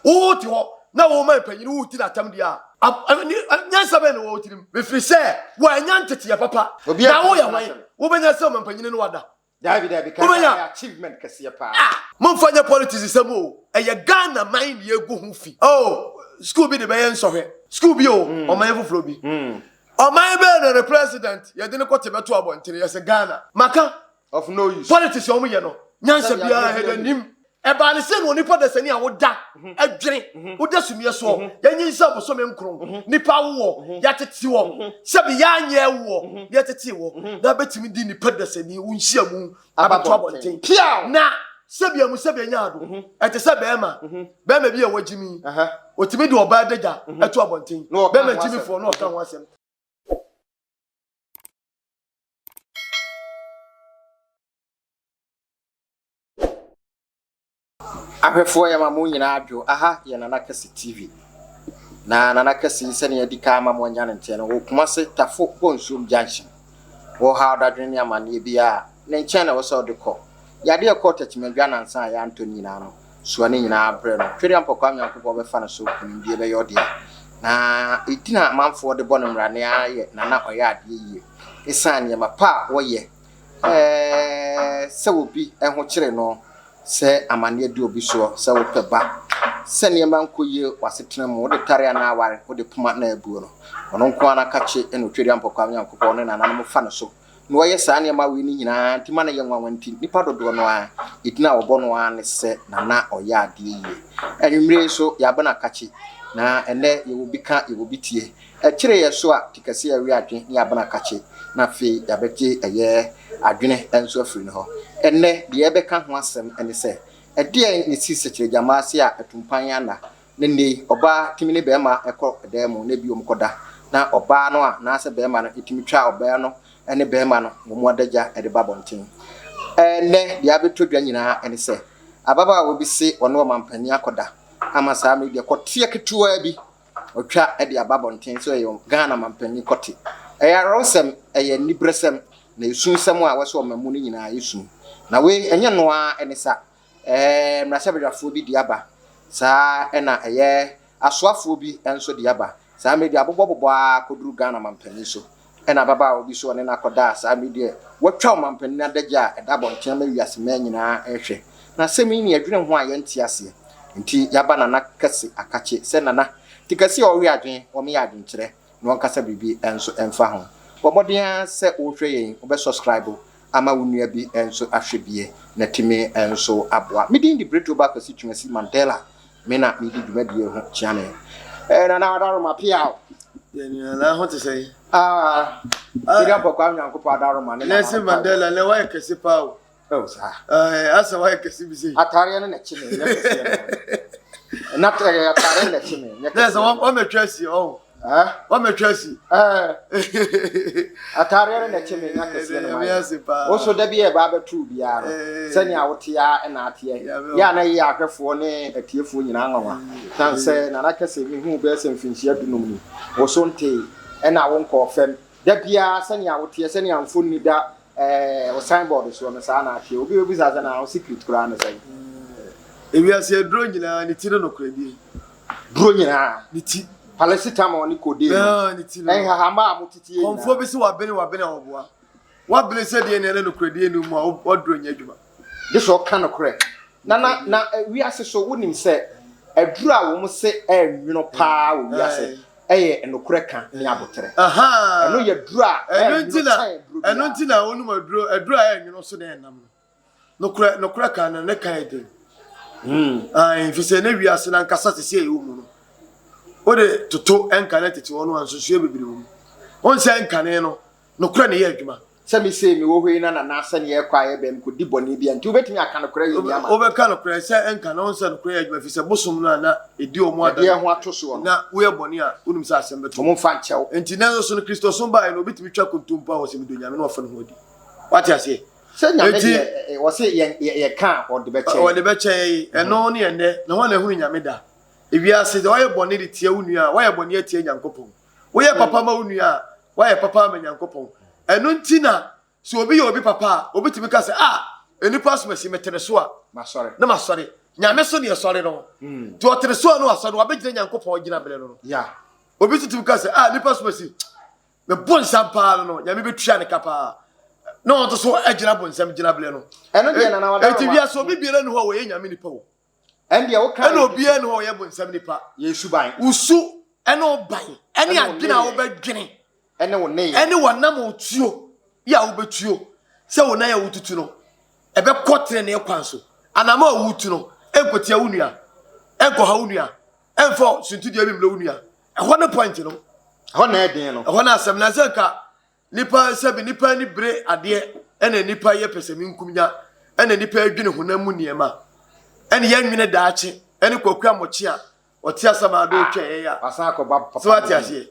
Wote hɔ na wo man panyin woredi no atɛm deɛ a, nyansa bɛn na ɛwɔ wo tirim? Ɛfiri sɛ woannya nteteɛ papa. Na woyɛ hwan? Wobɛnya sɛ ɔmanpanyin ne wada? Dabi dabi ka Wobɛnya? achievement kɛseɛ paa. Ah! Momfa nyɛ politics nsɛm o, ɛyɛ Ghana man na yɛgu ho fi. Oh, school bi de bɛyɛ nsɔhwɛ. School bi o, ɔman foforɔ bi. Ɔman bɛn na ne president yɛde no kɔte bɛto abɔntene? Yɛsɛ Ghana. Maka. Of no use. Politics a wɔyɛ no, nyansa biara hɛdɛ nim. Ɛbaa ne sɛ na onipa dasani a woda adwene, woda sumiiɛ soɔ, yɛanyinsɛn bosome nkron, nipa awoɔ, yɛatete wɔ, sɛbi yɛanyɛ awoɔ, na yɛtetee wɔ, na bɛtumi de nipa dasani wo nhyiamu abɛto abɔnten. Na sɛbi amu sɛbi anya ado, ɛte sɛ bɛrima, bɛrima bi a wagyimi, ɔtumi de ɔbaa adagya ɛto abɔnten, bɛrima gyimifoɔ na ɔka ho asɛm. Ahwɛfoɔ yɛma mo nyinaa adwo aha yɛ Nana Kɛse TV na Nana Kɛse yi sɛnea adi kan ama mo anya ne nteɛ no wɔ Kumase Tafo Bonsuom Junction wɔ haw dadwene ne amanneɛ biara ne nkyɛn na ɛwɔ sɛ ɔde kɔ yadeɛ ɛkɔɔ Tɛkyimadwa nansa a yɛantɔ ne nyinaa no soa ne nyinaa brɛ no Twedeɛ Mpɔkwaa Nyankopɔn bɛfa no so nkonimdie bɛyɛ ɔdea na ɛdin a amanfoɔ de bɔ no mmrane ara yɛ Nana ɔyɛ adeɛ yie ɛsiane nneɛma pa a wɔyɛ Ɛɛ, sɛ obi ho kyere no, sɛ amanneɛ di obi soɔ, sɛ wopɛ ba, sɛ nneɛma nkɔ yie w'asetena mu, wode tare anaa aware, wode poma na abuo no, ɔno nko ara n'akakye na Otwedeampɔ Kwame Nyankopɔn ne nananom fa no so na wɔyɛ saa nneɛma wei no nyinaa nti ma no yɛ nwanwa nti nnipa dodoɔ no ara edin a wɔbɔ no ara ne sɛ Nana ɔyɛ adeɛ yie. Anwummere yi nso yɛaba no akakye na ɛnnɛ yɛwɔ bi ka yɛwɔ bi tie. Ɛkyere yɛ so a, te kɛse a ɛwe adwene ne abena kakye, na afei yɛabɛgye ɛyɛ adwene nso afiri ne hɔ. Ɛnnɛ, deɛ yɛbɛka ho asɛm ne sɛ, ɛdeɛn na ɛsi sɛkyerɛgyama ase a atumpan anna? Na nnɛ yi, ɔbaa tumi ne barima kɔ dan mu na bio wɔkɔda, na ɔbaa no a naasɛ barima no tumi twa ɔbaa no ne barima no wɔn adagya de ba abɔnten. Ɛnnɛ, deɛ abɛtɔ dwa nyinaa ne sɛ, ababaawa bi se ɔne ɔmampanin akɔda ama saa mmerɛ yi deɛ kɔteɛ ketewaa bi Ɔtwa de aba abɔnten sɛ ɔyɛ Ghana manpanin kɔte. Ɛyɛ awerɛhosɛm, ɛyɛ aniberesɛm, na esunsɛm a ɛwɔ sɛ ɔma mu no nyinaa yɛ sum. Na wei, ɛnyɛ no ara ne sa. Ɛɛ, mmarahyɛbadwafoɔ bi de aba. Saa ara na ɛyɛ asoafoɔ bi nso de aba. Saa mmerɛ yi deɛ abobɔbobɔ ara kɔduru Ghana manpanin so. Ɛna ababaawa bi nso ɔne no akɔda a saa mmerɛ yi deɛ watwa ɔmanpanin adagya a ɛda abɔnten ama wiase mmaa nyinaa rehwɛ. Na asɛm yi ne yɛdwene ho a yɛnte aseɛ. Nti yɛaba Nana Kɛse akakye sɛ Nana te kɛse a ɔwe adwene, wɔmeyɛ adwenkyerɛ na ɔnkasa biribi nso mfa ho. Bɔ mmɔden ara sɛ wohwɛ yɛn, wobɛ subscribe ama wo nua bi nso ahwɛ bie na atumi nso aboa. Me din de Bretoba Kwasi Twumasi Mandela. Me na medi dwumadie ho kyea me. Eh, Nana Adaroma Piaw. Yɛn nana ho te sɛn? Ah, Sɛdeɛ Mpɔkwaa Nyankopɔn Adaroma ne Nana Nelson Mandela, nɛ wayɛ kɛse paa o. Oh, saa. Eh, asa wayɛ kɛse bi sei. Ataareɛ no na ɛkye me, nyɛ kɛseɛ no. Na ataareɛ no na ɛkye me, nyɛ kɛseɛ. Nɛ sɛ wɔmɛtwa asi, ɔho. Wɔmɛtwa asi. Ataareɛ no na ɛkye me, nyɛ kɛseɛ no ma yɛ. Wo so da bi a ɛba abɛto obiara no, sɛnea wote ara na ateɛ. Yɛ a na ɛyɛ ahwɛfoɔ ne atiefoɔ nyinaa nwanwa. Tan sɛ Nana Kɛse, mehuu bɛyɛ sɛ mfinhyia dunum ni. Wo so ntee, ɛna wonkɔɔ fam. Da biara sɛnea woteɛ, sɛnea mfoni da Ɛɛ wo sign board soɔ no saa na ateɛ. Obi bɛbisa sɛ na wo secret koraa ne sɛn? Ewiase aduro nyinaa ne ti ne nokorɛdie. Duro nyinaa. Ne ti. Paracetamol ne codeine no. Ne ti no. Nhahama a moteteɛ nyinaa. Kɔmfoɔ bi se wabene wabene a ɔboa. Wabene sɛ deɛ nea ne nokorɛdie nni mu a waduro nyɛ adwuma. Gye sɛ ɔka nokorɛ. Na na na wiase so wonim sɛ aduro a wɔn se ɛnwono paa wɔ wiase ɛyɛ nokorɛ ka ne aboterɛ. Ɛno yɛ duro a ɛnwono kyɛn aduro biara. Ɛno nti na wonom aduro aduro a ɛnwono so na ɛnam no. Nokorɛ nokorɛ ka no ne ka yɛ den. Ae ɛfiri sɛ ne wiase no ankasa te sɛ ɛwɔ mu no. Wode toto nkane tete hɔ no a nsusuiɛ bebree wɔ mu. Wohu sɛ nkane no Nokorɛ na ɛyɛ adwuma. Sɛ me sei mewɔ hɔ yi na nana sɛdeɛ ɛkɔ a yɛbɛn mekɔdi bɔne bi a nti wobɛtumi aka nokorɛ yɛ bi ama. Wobɛka nokorɛ sɛ ɛnka na wohu sɛ nokorɛ yɛ adwuma ɛfiri sɛ bosom no a na ɛdi wɔn ada no ho ato soɔ no na woyɛ bɔne a wonim sɛ asɛm bɛto wɔn mfa nkyɛ wo. Nti nanso so no Kristosom baeɛ no obi tumi twa kontompo a ɔsɛ medɔ Nyame na wafa ne ho adi. Wate aseɛ? Sɛ Nyame deɛ wɔse yɛka a ɔde bɛkyɛ yɛn. Ɔde bɛkyɛ yɛn ɛno ne ɛnnɛ na hwan na ahunu Nyame da? Ewiase sɛ woayɛ bɔne de tia wo nua a woayɛ bɔne atia Nyankopɔn. Woyɛ papa ma wo nua a, woayɛ papa ama Nyankopɔn. Ɛno nti na sɛ obi yɛ obi papa a, obi tumi ka sɛ, ah, nnipa asomasi, mete ne so a, na masɔre. Nyame so ne ɛsɔre no. Nti ɔtere so a no asɔre no, wabɛgyina Nyankopɔn gyina berɛ no no. Obi nso tumi ka sɛ, ah, nipa so asi, mebo nsam paa no no, Nyame bɛtua ne ka paa. Na ɔno nso so agyina bonsam gyina berɛ no. Ɛno deɛ Nana Wadawoma. Enti wiase obi biara ni hɔ a wɔyɛ Nyame nipa o. Ɛndeɛ woka. Ɛna obiara ni hɔ a ɔyɛ bonsam nipa. Yɛ suban. Wo su ɛne wo ban ɛne adwene a wobɛdwene. Ɛne wo nneyɛɛ. Ɛne w'anam otuo yɛ a wobɛtuo sɛ wo nan a wotutu no ɛbɛkɔ tenenee kwan so. Anam a wotu no ɛnkɔtia wo nua, ɛnkɔha wo nua, ɛmfa suntidua bi mmerɛ wo nua. Ɛhɔ ne point no. Ɛhɔ na ɛden no. Ɛhɔ na asɛm na sɛ nka nipa sɛbi nipa ani bere adeɛ ɛna nipa yɛ pɛsɛmenkumnya ɛna nipa adwene honam mu nneɛma ɛna yɛnwene daakye ɛne kwaku amɔkye a ɔte asɛm a ade otwa ɛyɛ a wasan akɔba papa so ate aseɛ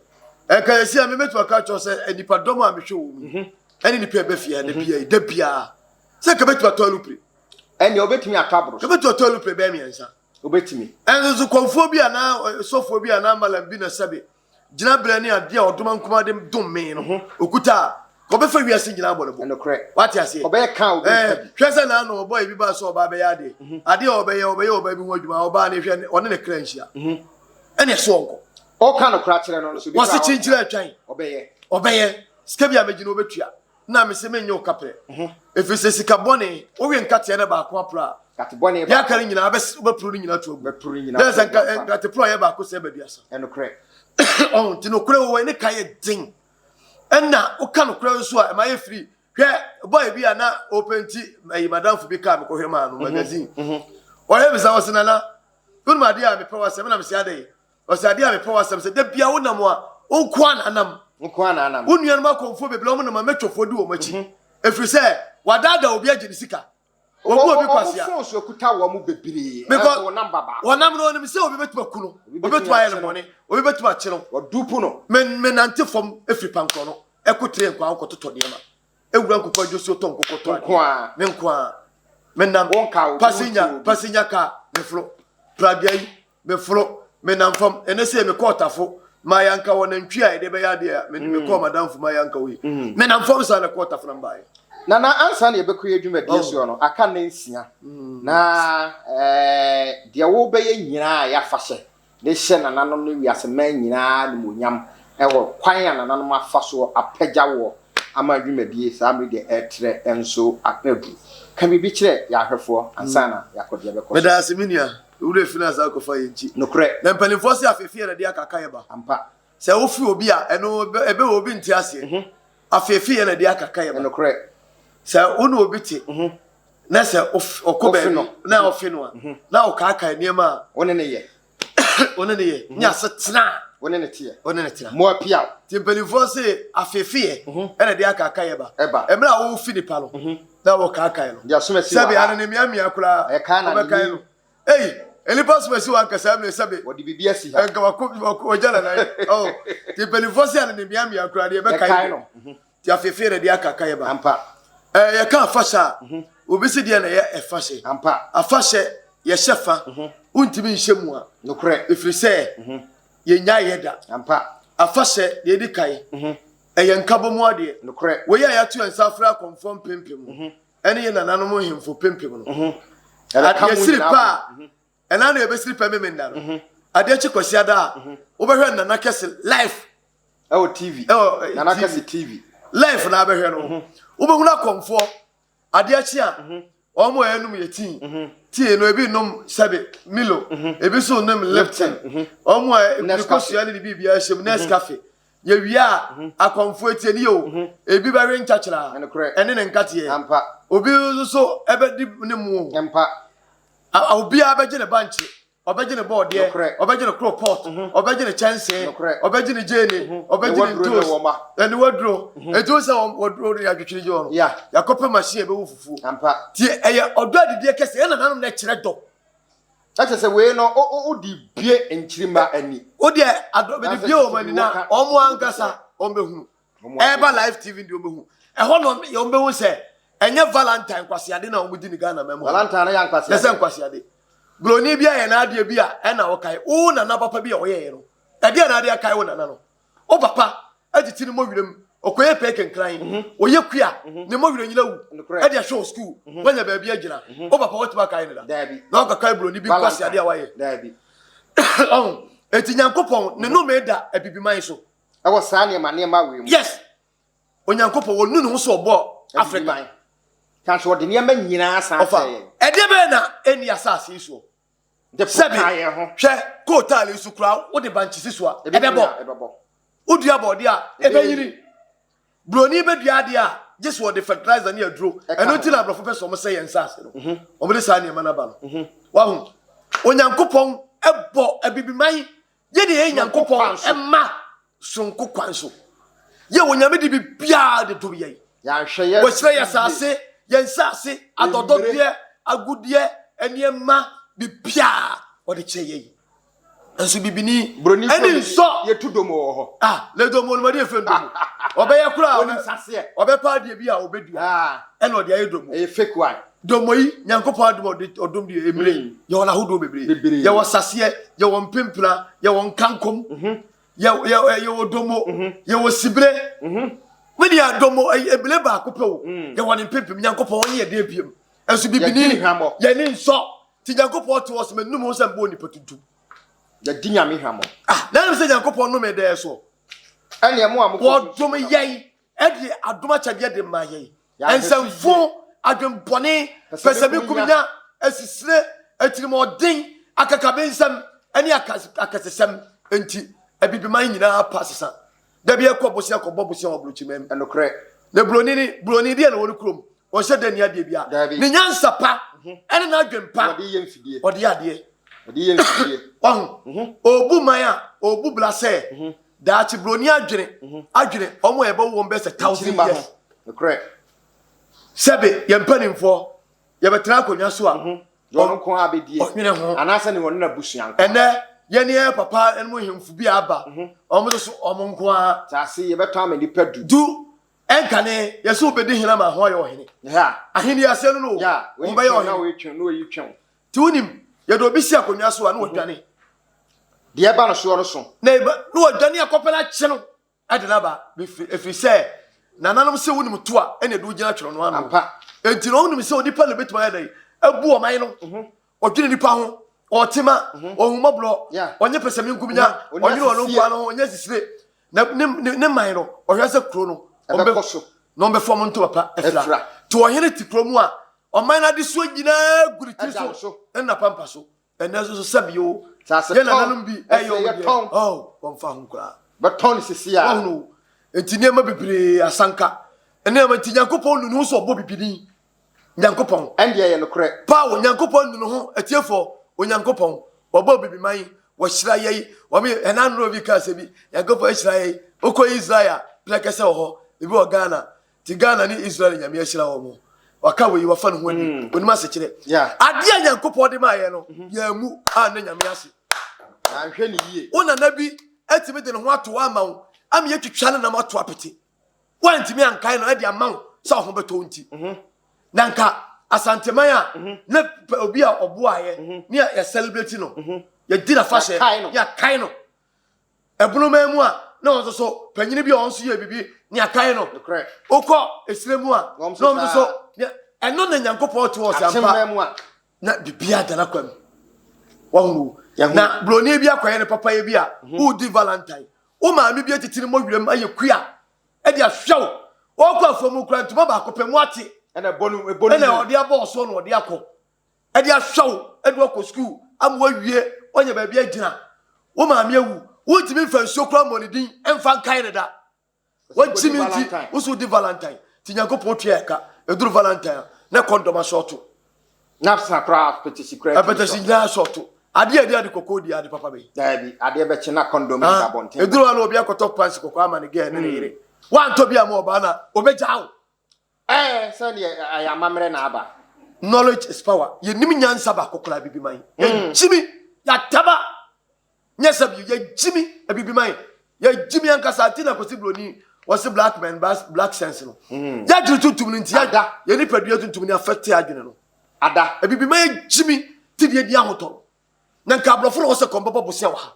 ɛnka yɛsi a mebɛtumi aka kyerɛ sɛ nipa dɔm a mehwɛ wɔ mu mhm. ɛne nipa ɛbɛ fie da mhm. bia da biara sɛ nka bɛtumi atɔ alupre ɛnea wobɛtumi atɔ aboro so bɛtumi atɔ alupre bɛyɛ mmiɛnsa wobɛtumi ɛnso so kɔmfoɔ bi anaa sɔfoɔ bi anaa malam bi na sɛbe gyinaberɛ ne adeɛ a ɔdoma nkuma de dom me no mhm. okuta a ɔbɛfa wiase nyinaa bɔ ne bo nokorɛ wate aseɛ ɔbɛyɛ ka obi nka bi hwɛ sɛ na ano ɔbɔ ebi ba sɛ ɔbaa bɛyɛ adeɛ mhm. adeɛ a ɔbɛyɛ ɔbɛyɛ ɔbaa bi ho adwuma ɔbaa ne hwɛ ɔne ne kra nhyia mhm. ɛne ɛso ɔnkɔ ɔka nokora kyerɛ no so bi wɔse kyinkyini atwan ɔbɛyɛ ɔbɛyɛ sika bi a mɛgye no ɔbɛtua na mese menyɛ wo kaprɛ ɛfiri sɛ sika bɔne wowe nkateɛ no baako aporo a deɛ aka no nyinaa wobɛporo no nyinaa to agu na sɛ nkate poro a yɛ baako sɛ baduasa ɔho nti nokorɛ wɔ ne ka yɛ den ɛna woka nokorɛ nso a ɛma yɛ firi hwɛ bɔyɛ bi a na ɔpɛnti ayi madamfo bi kaa mekɔhwɛ maa no mhm. magazine mhm. ɔyɛ me sɛ ɔse nana wonim adeɛ a mepɛ w'asɛm na mesɛ adɛn Ɔsɛ adeɛ a mepɛ w'asɛm sɛ da bia wonam a wo nko ara na anam. Nko ara na anam. Wo nuanom akɔmfoɔ bebree wɔn nam a mɛtwafoɔ di wɔn akyi. Mhm. Ɛfiri sɛ wadaadaa obi agye ne sika. Wɔbu obi kwasea. Wɔn fon so kuta wɔn mu bebree. Because wɔn namba baako. Wɔnam no wɔnim sɛ obi bɛtumi aku no. Obi bɛtumi ayɛ no bɔne. Obi bɛtumi akye no. Wɔdupu no. Me menante fam efiri pankorɔ no ɛkɔ tire nkwa akɔtotɔ nneɛma. Ewura nkokɔ adwo so tɔ nkokɔ tɔ adeɛ. Me nko ara. Menam pasinya pasinya kaa meforo pragea yi. Meforo, menam fam, ɛnɛ sei mekɔɔ Tafo, Mayanka wɔ nantwi a yɛde bɛyɛ adeɛ a, mm. mekɔɔ madamfo Mayanka wɔ yi. Mm. Menam fam saa na kɔɔ Tafo na mbaeɛ. Nana ansa na yɛbɛkɔ yɛ dwumadie oh. soɔ no, aka nna nsia. Mm. Na eh, deɛ wobɛyɛ nyinaa yɛafa hyɛ de hyɛ nananom ne wiase man nyinaa animuonyam ɛwɔ kwan a nananom afa soɔ apagya woɔ ama dwumadie saa mmere deɛ ɛretrɛ nso aduru. Ka biribi kyerɛ yɛn ahwɛfoɔ ansa na yɛakɔ deɛ ɛbɛkɔ so. Meda ase me nua. Wo werɛ fi no ansa akɔfa yɛn nkyi. Nokorɛ. Na mpanimfoɔ se afeefeɛ na ɛde akaka yɛ ba. Ampa. Sɛ wofi obi a, ɛno ɛbɛ wɔ obi nte aseɛ. Afeefeɛ na ɛde akaka yɛ ba. Nokorɛ. Sɛ wo ne obi te na sɛ ɔkɔ baabi na ɔfe no a, na ɔkaakae nneɛma a. Wo ne no yɛ. Wo ne no yɛ. Ne asetena a. Wo ne no teɛ. Wo ne no tena. Mo apia. Nti mpanimfoɔ se afeefeɛ ɛna ɛde akaka yɛ ba. Ɛba. Mmerɛ a wofi nipa no na wɔkaakae no. Deɛ asom asi wɔ ha. Sɛbi ano ne mmeammea koraa. Ɛka na ne Wobɛkae no. Ei, nnipa asom asi wɔ anka saa mmerɛ sɛbi. Wɔde biribi asi ha. Nka wako wɔgya nanan. Oh, nti mpanimfoɔ se ano ne mmeammea koraa deɛ ɛbɛkae no. Nti afeefeɛ na ɛde akaka yɛ ba. Ampa. Ɛɛ yɛka afahyɛ a, mhm. obi si deɛ na ɛyɛ ɛfahyɛ. Ampa. Afahyɛ yɛhyɛ fa, mhm. wontumi nhyɛ mu a. Nokorɛ. Ɛfiri sɛ mhm. yɛnya yɛ da. Ampa. Afahyɛ deɛ ɛdi kan, ɛyɛ nkabɔ mu adeɛ. Nokorɛ. Wei a yɛato yɛn nsa afrɛ akɔmfoɔ mpempem ɛne yɛn nananom nhemfo pempem no. Yɛsiri pa a, Ɛna na yɛbɛsiri pɛ Memenda no. Mhm. Adeɛ kye Kwasiada a, mhm. wobɛhwɛ Nana Kɛse live. Ɛwɔ TV. Ɛwɔ eh, Nana Kɛse TV. Live na abɛhwɛ no. Mhm. Wobɛhunu akɔmfoɔ. Adeɛ kye a, wɔn a ɛnum yɛ tii. Tii no ebi nom sɛbe Milo, ebi nso nom Lipton. Wɔn a ne kosua ne ne biribi ahyɛ mu Nescafe. Yɛwie a, akɔmfoɔ etie ne yɛ o. Ebi bɛwe nkyakyera ɛne ne nkateɛ. Obi nso so ɛbɛdi ne mu. A Obiara bɛgye ne bankye, ɔbɛgye ne bɔɔdeɛ, ɔbɛgye ne koropɔt, mhm. ɔbɛgye ne kyɛnsee, ɔbɛgye ne gyeene, mhm. ɔbɛgye ne ntoos, ɛne waduro. Mhm. Eti wo sɛ waduro no yɛadwetwere gye hɔ no, yɛakɔpɛ machine ɛbɛwo fufuo. Ti ɛyɛ ɔdɔ adidie kɛse, ɛna nanom na ɛkyerɛ dɔ. Ɛkyɛ sɛ wei no wode bie nkyirimma ani. Wodeɛ adɔ mede bie wɔn ani na wɔn ankasa wɔn bɛhunu. Ɛba live tv deɛ wɔbɛhu. Ɛhɔ na wɔn bɛhu sɛ ɛnyɛ valentine nkwaseade na wɔn di ne Ghana mɛmo. Valentine no yɛ nkwaseade. Ɛsɛ nkwaseade. Broni bi ayɛ n'adeɛ bi a ɛna ɔkae wo nana papa bi a ɔyɛɛ no. Ɛdeɛ na adeɛ akae wo nana no. Wo papa atiti ne mmɔwerɛm. Ɔkɔyɛ pɛɛ kenkran. Mhm. Ɔyɛ kua. Ne mmɔ werɛ nyina wu. Nokorɛ. Ɛde ahwɛ wɔ sukuu. Wanya baabi agyina. Wo papa watumi akae no da? Daabi. Na wakɔkae buroni bi nkwasi adeɛ a wayɛ. Daabi. Ɔho. Enti Nyankopɔn ne nnome da abibiman so. Ɛwɔ saa nneɛma nneɛma wei mu. Yes. Onyankopɔn wɔnu ne ho sɛ ɔbɔɔ Africa. Abibiman. Nanso ɔde nneɛma nyinaa san Ɔfa. kyɛɛ yɛn. Ɛdeɛ bɛyɛ na ɛnni asase yi soɔ? De po Sɛbi, kaa yɛn ho. hwɛ, kootaale yi so koraa wode bankye si so a, Ɛbɛtumi ɛbɛbɔ. a, ɛbɛbɔ. Wodua bɔɔdeɛ a, ɛbɛnyini. Buroni bɛdua adeɛ a, gye sɛ ɔde fertilizer ne aduro. Ɛno nti na aborɔfo pɛ sɛ wɔsɛe yɛn nsase no. Wɔde saa nneɛma no aba no. Wahu? Onyankopɔn bɔ abibiman. Yɛ deɛ yɛ Nyankopɔn mma soronko kwan so. Yɛ Onyame de biribiara de dom yɛn. Wɔhyira yɛn asase, yɛn nsase, adɔdɔdeɛ, agudeɛ, nneɛma, biribiara wɔde kyerɛ yɛn. Nso bibini Broni ɛne kurom nsɔ. Yɛtu domo wɔ hɔ. Ah, le domo no mɔde efe domo. Ɔbɛyɛ koraa Onim saseɛ. Ɔbɛpa adeɛ bi a ɔbɛdua. Ah. Ɛna ɔde ayɛ domo. Ɛyɛ fake one. Domo yi, Nyankopɔn adom ɔde ɔdom deɛ emire. Mm. Yɛwɔ n'ahodoɔ bebree. Bebree. Yɛwɔ saseɛ, yɛwɔ mpempena, yɛwɔ nkankom. Mhm. Yɛ yɛ yɛwɔ domo, Mhm. yɛwɔ sibire. Mhm. Me deɛ domo ɛyɛ ebile baako pɛ o. Mm. Yɛwɔ ne mpempem Nyankopɔn ɔne yɛ deɛ biem. Ɛnso Yɛdi bibini ne hwammɔ. yɛne nsɔ. Ti Nyankopɔn te hɔ sɛ menum ho sɛ mbɔ nipa tuntum. Yɛdi Nyame hwammɔ. Ah, na ɛnim sɛ Nyankopɔn nnome dɛɛ soɔ. Ɛneɛ mo a mokɔ Wɔdom yɛn ɛde adom akyɛdeɛ de ma yɛn. Yɛahwɛ so Nsɛmfo, adwembɔne, pɛsɛmenkominya, asisire, atirimuɔden, akakabensɛm, ɛne akɛsesɛm nti, Abibiman nyinaa pa sesa. Da bi ɛkɔ bosea kɔbɔ bosea wɔ aburokyiman mu. Ɛnokorɛ. Na buroni ne buroni deɛ na wɔ ne kurom. Ɔnhyɛ da nni adeɛ biara. Daabi. Ne nyansa pa ɛne n'adwen pa. Ɔde yɛ mfidie. Ɔde yɛ adeɛ. Ɔde yɛ mfidie. Wahu? Ɔbu man a, ɔbu bra sɛ daakye buroni adwene adwene wɔn a yɛbɛwo wɔn bɛyɛ sɛ thousand Nkyirima ho. years. Nokorɛ. Sɛbe yɛn mpanimfoɔ yɛbɛtena akonnwa so a, Deɛ ɔno nko ara bɛdie. Ɔnwene ho. Anaasɛ ne ɔne n'abusua nko ara. Ɛnnɛ, yɛn ne yɛn papa nom nhemfo bi aba, wɔn nso so wɔn nko ara. Saase yi, yɛbɛtɔn ama nnipa du. Du, ɛnkane, yɛsɛ wobɛdi hene ama ho ayɛ ɔhene. Yeah. Ahenni aseɛ no no o, Yeah. Wei wɔbɛyɛ twɛn na ɔhene. wei twɛn na wei twɛn. Nti wonim, yɛde obi si akonnwa so a, na wadwane. Deɛ ɛba no soɔ no so. Na ɛba, na wadwane akɔpɛ no akye no. de no aba, ɛfiri sɛ nananom sɛ wonim to a ɛna ɛde wogyina twerɛ no ano. Enti na wɔnim sɛ onipa na ɛbɛtumi ayɛ dɛn abu ɔman no. Mhm. Ɔdwene nipa ho, ɔtema, mhm. ɔhumɔborɔ, ɔnyɛ pɛsɛmenkominya, mhm. ɔnwene ɔno nkoa no ho, ɔnyɛ sisire. Na ne, ne, ne man no, ɔhwɛ sɛ kuro no, ɔmbɛ, na ɔmbɛfa ɔmo nto papa afira. Nti ɔhene te kuro mu a, ɔman no adesoa nyinaa gu ne tiri so, ne napampa so. Ɛnɛ nso so sɛbi o. Yɛ nananom bi ɛyɛ wɔn deɛ. Oh, wɔmfa ho koraa. Bɛtɔn no sisi a. Wɔhunu nti nneɛma bebree asanka. Nneɛma nti Nyankopɔn nu ne ho sɛ ɔbɔ bibini. Nyankopɔn. Ɛndeɛ yɛ nokorɛ. Paa Onyankopɔn nu ne ho atiefoɔ. Onyankopɔn wɔbɔ bibiman wɔhyira yɛi. Wɔn yɛ ɛna nnuro bi kaa sɛ bi Nyankopɔn ahyira yɛi. Wokɔ Israel a prɛkɛsɛ wɔ hɔ. Ebi wɔ Ghana. Nti Ghana ne Israel Nyame ahyira wɔn. Waka wei wafa ne ho adi. Mm. Onim asekyerɛ. Adeɛ a Nyankopɔn de maa yɛ no, mm-hmm. yɛn mu a ne Nyame ase. Anhwɛ ne yie. Wo nana bi atumi de ne ho ato ama wo ama yɛtwitwa ne nam ato apete. Woantumi ankae no de ama wo sɛ ɔho bɛtɔ wo nti. Mm-hmm. Na nka Asanteman a mm-hmm. na obi a ɔboaeɛ ne yɛ celebrate no. Yɛdi n'afahyɛ yɛakae no. Ɛbonoman mu a na wɔn nso so panyin bi a wɔn nso yɛ biribi ne akae no. Wokɔ esire mu a na wɔn nso so ɛno na Nyankopɔn te wɔ sɛ ampa na biribi ada n'akwan mu. Wɔn na broni bi akɔyɛ ne papayɛ bi a mhm. wodi Valentine. Wo maame bi atitiri mmɔ werɛm ayɛ kua ɛde ahwɛ wo. Wɔkɔ afuo mu kura ntoma baako pɛ mu ate. Ɛna ɔde abɔ ɔso na ɔde akɔ. de ahwɛ wo de wakɔ sukuu ama wawie wanya baabi agyina wo maame awu wontumi mfa nsuo koraa mmɔ ne din mfa nkae ne da wagyimi nti wo so wodi valentine nti nyankopɔn tua ɛka ɛduru valentine a na kɔndɔm asɔɔto na sa koraa apɛtɛsi koraa apɛtɛsi nyinaa asɔɔto adeɛ adi ade kɔkɔɔ di ade papa bɛyi daabi adeɛ bɛkye na kɔndɔm yi da bɔnten ɛduru hɔ na obi akɔtɔ pants kɔkɔɔ ama ne gɛɛ ne ne yere wantɔ bi ama ɔbaa na ɔbɛgyaa wo Ɛɛ sɛdeɛ ɛyɛ amammerɛ na aba. Knowledge is power. Yɛnim nyansa baako koraa abibiman. Yɛgyimi, yɛataba. Nyɛ sɛ bio, yɛgyimi abibiman. Yɛgyimi ankasa nti na Kwasi Broni wɔse black men black sense no. Yɛadwene tuntum no nti, yɛ nipadua tuntum no affect adwene no. Ada. Abibiman yɛgyimi ti deɛ di ahotɔ no. Na nka aborɔfo na wɔsɛ kɔm bɛbɔ bosea wɔ ha.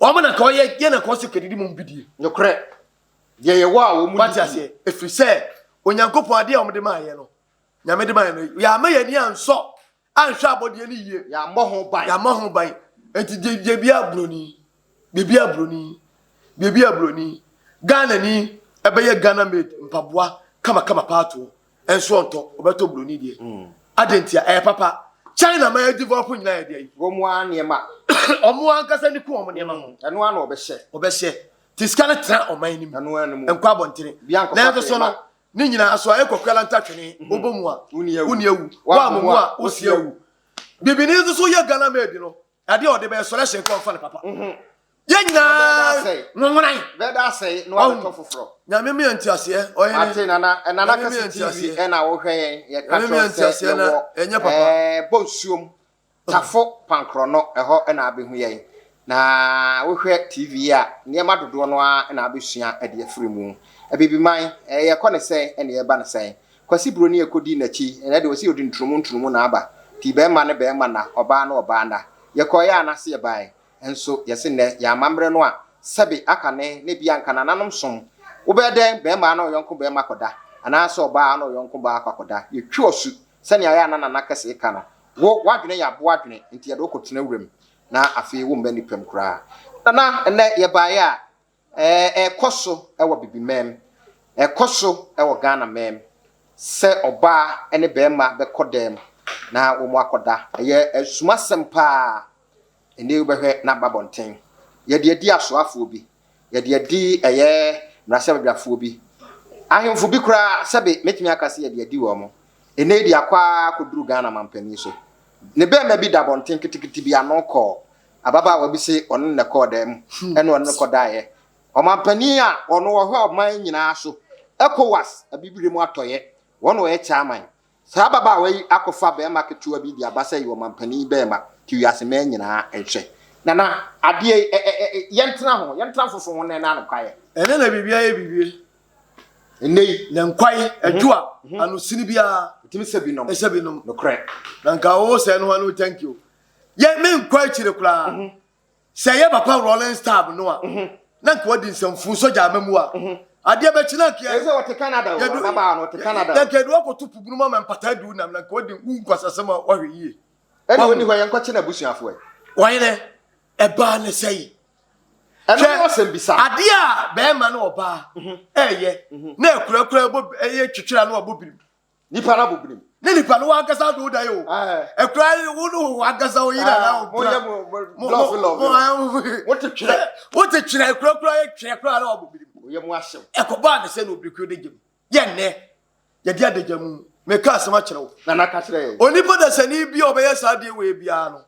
Wɔn na nka ɔyɛ yɛ na nka ɔsɛ kɛdidi mu bidie. Nokorɛ. Deɛ yɛwɔ a wɔn Wate aseɛ? Ɛfiri sɛ Onyankopɔn adeɛ a wɔde maa yɛ no, Nyame de maa yɛ no, yɛama yɛn ani ansɔ anhwɛ abɔdeɛ no yie. Yɛammɔ ho ban. Yɛammɔ ho ban. Enti deɛ deɛ bi aburoni, biribi aburoni, biribi aburoni, Ghana ni ɛbɛyɛ Ghana made mpaboa kamakama paa toɔ. Ɛnso ɔntɔ, ɔbɛtɔ buroni deɛ. Adɛn ntia? Ɛyɛ papa. China ma yɛ develop nyinaa yɛ deɛ yi. Wɔn ara nneɛma. Wɔn ankasa ni ku wɔn nneɛma ho. Ɛno ara na wɔbɛhyɛ. Wɔbɛhyɛ. Ti sika no tena ɔman no mu. Ɛno ara no mu. Nkɔ abɔntene. Nanso so no, ne nyinaa so a ɛkɔ kwala ntatwene, wobɔ mu a, Wonni awu. wonni awu. Woammɔ mu a, wosi awu. Bibini nso so yɛ Ghana made no, adeɛ a ɔde bɛyɛ sɔrɛhyɛ nka ɔmfa no papa. Yɛn nyinaa nwonan. Bɛda asɛe na wabɛtɔ foforɔ. Nyame mi nteaseɛ ɔhene. Ate nana nana kɛse TV ɛna wohwɛ yɛn yɛka kyerɛ sɛ yɛwɔ ɛnyɛ papa. Ɛɛ Bonsuom Tafo Pankorɔno ɛhɔ ɛna abɛhu yɛn na wohwɛ TV a nneɛma dodoɔ no ara ɛna abɛsua ɛde afiri mu. Abibiman ɛɛ yɛkɔ ne sɛn ɛna yɛba ne sɛn. Kwasi Broni ɛkɔdii n'akyi ɛnɛ deɛ ɔsi ɔde nturumu nturumu na aba nti bɛɛma ne bɛɛma nna ɔbaa ne ɔbaa nna. Yɛkɔeɛ a n'ase yɛbaeɛ. Nso yɛse nnɛ yɛn amammerɛ no a sɛbe aka ne na ebia anka nananom som. Wobɛyɛ dɛn barima ne ɔyɔnko barima kɔda anaasɛ ɔbaa ne ɔyɔnko baa kɔ akɔda? Yɛtwi ɔsu sɛnea ɛyɛ a na Nana Kɛse ka no. Wo, w'adwene yɛ aboa adwene nti yɛde wo kɔtena wuram na afei womma nnipa mu koraa. Nana, nnɛ yɛbaeɛ a, ɛɛ, ɛrekɔ so wɔ Bibimam, ɛrekɔ so wɔ Ghana mam sɛ ɔbaa ne barima bɛkɔ dan mu na wɔakɔda. Ɛyɛ asumasɛm paa. Ɛnnɛ yi wobɛhwɛ na aba abɔnten. Yɛde adi asoafoɔ bi, yɛde adi ɛyɛ mmarahyɛbadwafoɔ bi, ahemfo bi koraa sɛbe mɛtumi aka sɛ yɛde adi wɔn. Ɛnnɛ yi de akɔ ara kɔduru Ghana mampanin so. Ne bɛɛma bi da abɔnten ketekete bi ano kɔɔ ababaawa bi se ɔno ne na ɛkɔɔ dan mu ɛna ɔne no kɔdaeɛ. Ɔmampanin a ɔno ɔhwɛ ɔman nyinaa so, ECOWAS abibire mu atɔeɛ, wɔn na ɔyɛ chairman. Saa ababaawa yi akɔfa barima ketewa bi de aba sɛ yɛ ɔmampanin barima te wiase mmaa nyinaa nhwɛ. Nana, adeɛ yi, ɛ, ɛ, ɛ, yɛntena ho, yɛntena foso ho nnɛ na ano kwaeɛ. Ɛnnɛ na biribiara yɛ biribi. Ɛnnɛ yi. Na nkwae, adwo a, ano sini biara. Ɛtumi sɛ binom. Ɛsɛ binom. Nokorɛ. Na nka wo sɛ no ho ano thank you. Yɛ, menkɔ akyire koraa. Sɛ ɛyɛ papa Rawlings tab no a, na nka wadi nsɛmfuu sogya ama mu a, adeɛ bɛkye na nka Ɛsɛ wɔte Canada o, ababaawa no ɔte Canada. Na nka yɛde wakɔto po bunu mu ama mpataa adi wo nam, na nka wadi wo nkwasasɛm a wahwɛ yie. Ɛna ɔni hɔ yɛnkɔkye n'abusuafoɔ ɛ. Ɔhene, ɛbaa ne sɛe. Ɛno ne asɛm bisa. Adeɛ a bɛrima ne ɔbaa ɛyɛ na akurakura bɔ ɛyɛ twitwira na wabɔ birim. Nipa no abɔ birim. Ne nipa no wankasa do da yi o. Ekura wo no wankasa wo yira na wo pira. Mo yɛ mo love love. Wo te twerɛ. Wo te twerɛ ekura kura yɛ twerɛ kura na wabɔ birim. Wo yɛ mo ahyɛw. Ɛkɔ baa ne sɛ na obirikuo de gyem. Yɛ nnɛ yɛde adagya mu. Meka asɛm akyerɛ wo. Nana ka kyerɛ yɛn. Onipa dasani bi a ɔbɛyɛ saa adeɛ wei biara no,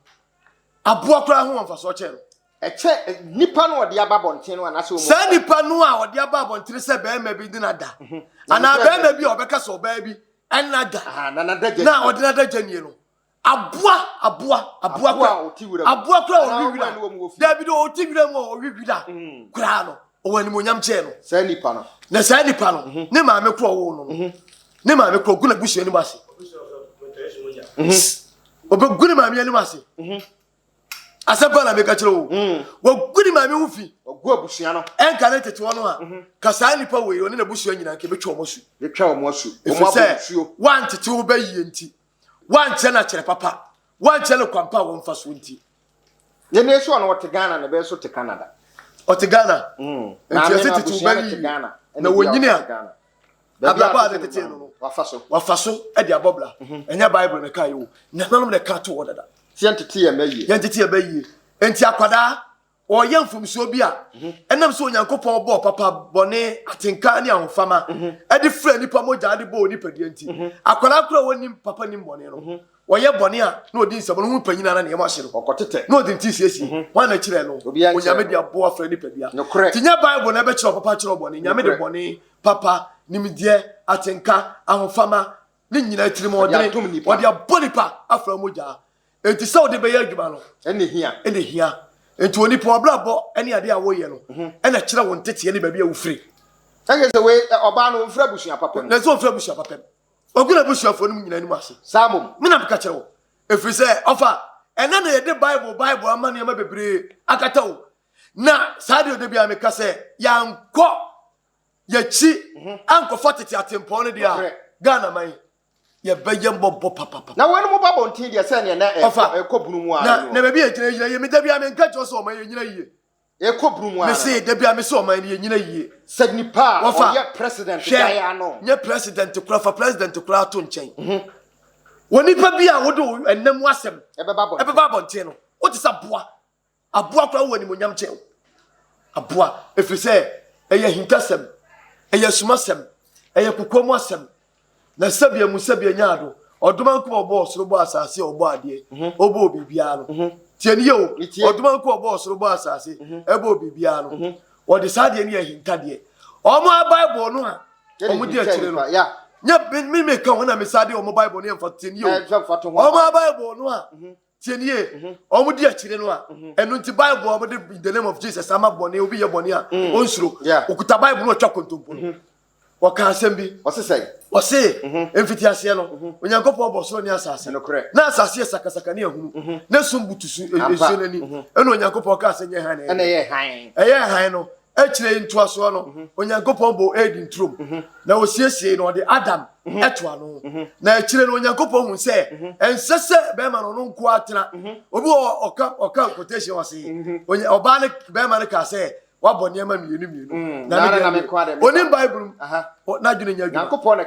aboa koraa ho wɔ mfasoɔ kyɛn no. Ɛkyɛ nipa no ɔde aba abɔnten no anaasɛ wɔn. Saa nipa no a ɔde aba abɔnten sɛ bɛrima bi de no ada mhm. anaa bɛrima bi a ɔbɛka sɛ ɔbaa bi ɛna da na ɔde no adagya nie no aboa aboa aboa kora aboa kora ɔwe wira dabi de ɔte wira mu a ɔwe wira mm. koraa no ɔwɔ animonyam kyɛn no saa nipa no na saa nipa no mhm. ne maame kora ɔwɔ no no mhm. ne maame kora ɔgu n'abusua anim ase ɔbɛgu ne maame anim ase Asɛm pa na meka kyerɛ wo. Mm. Wagu ne maame ho fi. Wagu abusua no. Ɛnka ne tete hɔ no a, mhm. ka saa nipa wei ɔne n'abusua nyinaa nka ebetwa wɔn asu. Betwa wɔn asu. Ɛfiri sɛ wantete wo bɛ yie nti, wankyerɛ no akyerɛ papa, wankyerɛ no kwampa a wɔmfa so nti. Yɛn nso ɔno ɔte Ghana na bɛyɛ so te Canada. Ɔte Ghana. Mm. Nti ɛsɛ tete wo bɛ yie na wɔnyini a. Abrabɔ a ne tetee no no, wafa so. Wafa so de abɔ bra. Mhm. Ɛnyɛ Bible na ɛka yɛ o. Nananom na ɛka to hɔ dada. Sɛ yɛntete yɛn bɛ yie. Yɛntete yɛn bɛ yie. Enti akwadaa, ɔyɛ mfomsoɔ bi a, mhm. ɛnam sɛ Onyankopɔn bɔɔ papa, bɔne, atenka ne ahofama, mhm. ɛde fira nipa mogya de bɔɔ nipadua nti, akwadaa koro a wɔnim papa nim bɔne no, Ɔyɛ bɔne a, na ɔdi nsɛm no ho panyin ara na nneɛma ahye no. Ɔkɔtetɛ. Na ɔde ne ti siesie. Mhm. Hwan na kyerɛ no? Onyame de aboa frɛ nipadua. Nokorɛ. Nti nyɛ Bible na ɛbɛkyerɛ ɔpapa kyerɛ ɔbɔne. Nyame de bɔne, papa, nimdeɛ, atenka, ahofama, ne nyinaa tirimɔdene. Ɔde abɔ nipa afra mogya. Enti sɛ wode bɛyɛ adwuma no. Ɛna hia. Ɛna hia. Enti onipa ɔbrabɔ ne adeɛ a woyɛ no, mhm. ɛna kyerɛ wo nteteɛ ne baabi a wofiri. Ɛyɛ sɛ wei ɔbaa no ɔmfiri abusua papa mu. Na sɛ ɔmfiri abusua papa mu. Ɔgu n'abusuafoɔ no mu nyinaa anim ase. Saa mmom. Me na meka kyerɛ wo. Ɛfiri sɛ, ɔfa, ɛnɛ na yɛde Bible, Bible ama nneɛma bebree akata o. Na saa deɛ ɔda biara meka sɛ, yɛankɔ Yɛkyi ankɔfa tete atempɔn no deɛ a, Ghana man yɛbɛyɛ mmɔbɔ papapa. Na wɔn mu ba bɔnten deɛ sɛ neɛ na ɛkɔ bunu mu ara no. Na baabi a yɛgyina yɛgyina yie. Me da biara menka kyerɛ sɛ ɔman yɛnyina yie. Ɛkɔ bunu mu ara. Mese da biara mese ɔman no yɛnyina yie. Sɛ nipa a ɔyɛ president dan ano. Nyɛ president koraa fa president koraa to nkyɛn. Wɔ nipa bi a wode ɛnam mu asɛm ɛbɛba abɔnten no wote sɛ aboa. Aboa koraa wɔ animuonyam kyɛn wo. Aboa, ɛfiri sɛ ɛyɛ ahintasɛm, ɛyɛ asumasɛm, ɛyɛ kokoa mu asɛm. Na sɛbea mu sɛbea nyaa do. Ɔdomankoma ɔbɔɔ ɔsoro bɔɔ asase a ɔbɔɔ adeɛ, mhm. ɔbɔɔ biribiara no. Mhm. Tie ne yie o. Ɔdomankoma ɔbɔɔ ɔsoro bɔɔ asase, mhm. ɛbɔɔ biribiara no. Wɔde saa adeɛ no yɛ ahintadeɛ. Wɔn a Bible no a wɔn di akyire no. Nyɛ me me ka wɔn na me saa de wɔn Bible no yɛ mfa tie ne yie o. Wɔn a Bible no a Tie nie, wɔn di akyire no a, ɛno nti Bible a wɔde in the name of Jesus ama bɔne, obi yɛ bɔne a, ɔnsuro. Okuta Bible no ɔtwa kontompo no. Wɔka asɛm bi. Ɔse sɛn? Ɔse, mfitiaseɛ no, Onyankopɔn bɔ soro ne asase. Na asase yɛ sakasaka ne ahunu. Na sum butu su, nsuo no ani. Ɛna Onyankopɔn kaa sɛ nyɛ hann na ɛyɛ hann. Ɛyɛɛ hann no, Akyire yi ntoasoɔ no, mhm. Onyankopɔn bɔɔ Eden turom, mhm. na ɔsiesiei na ɔde Adam mhm. ɛto ano. Na akyire no Onyankopɔn hu sɛ ɛnsɛ sɛ bɛrima no ɔno nko atena. Obi wɔ ɔka ɔka quotation wɔ se ɔbaa ne bɛrima no kaa sɛ wabɔ nneɛma mmienu mmienu. Mm, na ne deɛ onim Bible mu n'adwene nyɛ adwuma. Onyankopɔn na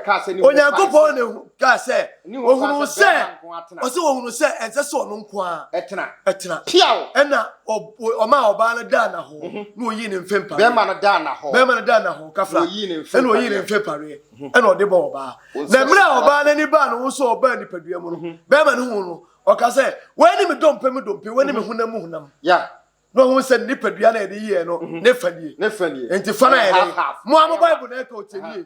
kaa sɛ ohunu sɛ ɔsɛ ohunu sɛ ɛnsɛ sɛ ɔno nko ara ɛtena ɛtena piaw ɛna ɔmaa ɔbaa no daa n'ahɔ mhm. na oyii ne mfe mpareɛ bɛrima no daa n'ahɔ bɛrima no daa n'ahɔ kafra ɛna oyii ne mfe mpareɛ mhm. ɛna ɔde bɔ ɔbaa na mmerɛ a ɔbaa n'ani baa ne ho so ɔbaa nipadua mu no mhm. bɛrima no hu no ɔka sɛ wei ne me dompe mu dompe wei ne me honam mu honam na ɔhu sɛ nipadua na yɛde yie no ne fa nie nti fa no yɛ dɛ mo a mo bible na ɛka ɔtiɛ nie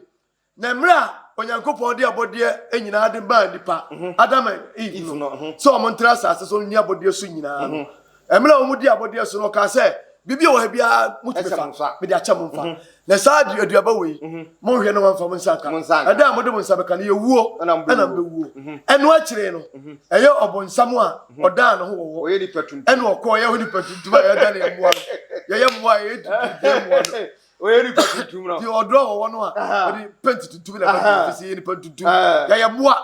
Na mmerɛ a Onyankopɔn de abɔdeɛ nyinaa de maa nnipa, mhm. Adam and Eve no, mhm. sɛ wɔn ntra asase so nni abɔdeɛ so nyinaa no, mhm. mmerɛ a wɔn di abɔdeɛ so no, ɔkaa sɛ, biribi a wɔ ha biara motumi fa, mede akyɛ mo mfa. Na saa aduaba wei, monhwɛ na wɔmfa mo nsa nka. Ɛda a mode mo nsa bɛka no, yɛwuo ɛna mobɛwuo. Ɛno akyire no, ɛyɛ ɔbonsam a ɔdaa ne ho wɔ hɔ, ɛna ɔkɔɔ yɛ nipa tuntum a yɛda ne mmoa no, yɛyɛ mmoa a yɛyɛ tuntum mmoa no. Oyɛ nipa tuntum no. Ti ɔdɔ wɔwɔ no a ɔde penti tuntum na ɛbɛn fi si yɛ nipa tuntum. Yɛyɛ mmoa.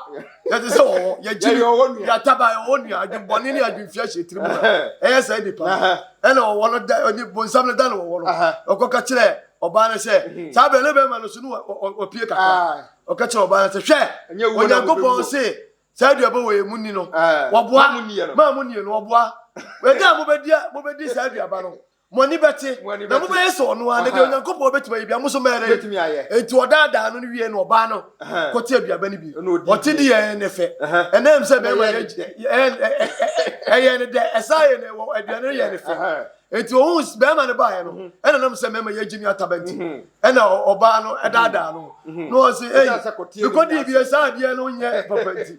Yɛte sɛ wɔwɔ. Yɛgye yɛataba yɛwɔ nua adwembɔne ne adwemfia hyɛ tiri mu. Ɛyɛ saa nipa no. Ɛna ɔwɔ no da ɔne bonsam no da no wɔwɔ no. Ɔkɔka kyerɛ ɔbaa no sɛ saa bɛrɛ ne bɛrima no so no ɔpie kakra. Ɔka kyerɛ ɔbaa no sɛ hwɛ Onyankopɔn se saa aduaba wɔ yɛ mu ni no wɔboa maa mu nie no wɔboa. Ɛda a mobɛdi saa aduaba no Mo ani bɛte, na mobɛyɛ sɛ ɔno ara, na deɛ Onyankopɔn bɛtumi ayɛ biara, mo nso mɛyɛ dɛn? Enti ɔdaadaa no no wiee no, ɔbaa no kɔte aduaba no bi. Ɔte di yɛn ne fɛ. Ɛnam sɛ bɛrima ɛyɛ ne dɛ, ɛsan yɛ ne wɔ aduane no yɛ ne fɛ. Enti ohun bɛrima no baeɛ no, ɛna nam sɛ mɛma yɛgye mi ataba nti, ɛna ɔbaa no ɛdaadaa no. Na ɔse, ei, mekɔdii bi saa adeɛ no nyɛ papa nti.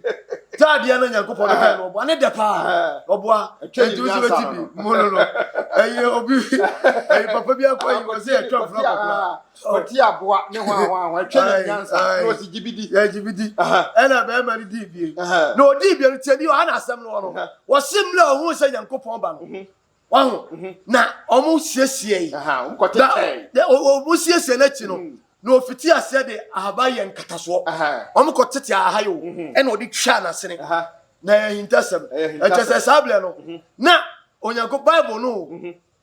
Saa adeɛ no Nyankopɔn no kae no ɔboa ne dɛ paa. Ɔboa. Enti wo sɛ bɛti bi mu no no. Ɛyɛ obi, ɛyɛ papa bi akɔ yi, ɔse ɛtwa mfra kɔkora. Ɔte aboa ne ho ahoa ahoa, ɛtwa ne nyansa, na ɔse gye bi di. Yɛ gye bi di. Ɛna bɛrima no dii bie. Na ɔdii bie no, tiɛ ni ɔha na asɛm no wɔ no. Wɔse mmerɛ a ɔhuu sɛ Nyankopɔn ba no, Wahu? Mhm. Na wɔn siesie yi. Na wɔn siesie n'akyi no. Mm. Na ofiti aseɛ de ahaba yɛ nkatasoɔ. Wɔn kɔ tete aha yi o. Mhm. Ɛna ɔde twa n'asene. Na ɛyɛ ahintasɛm. Ɛkyɛ sɛ saa bilɛ no. Mhm. Na onyanko Bible no.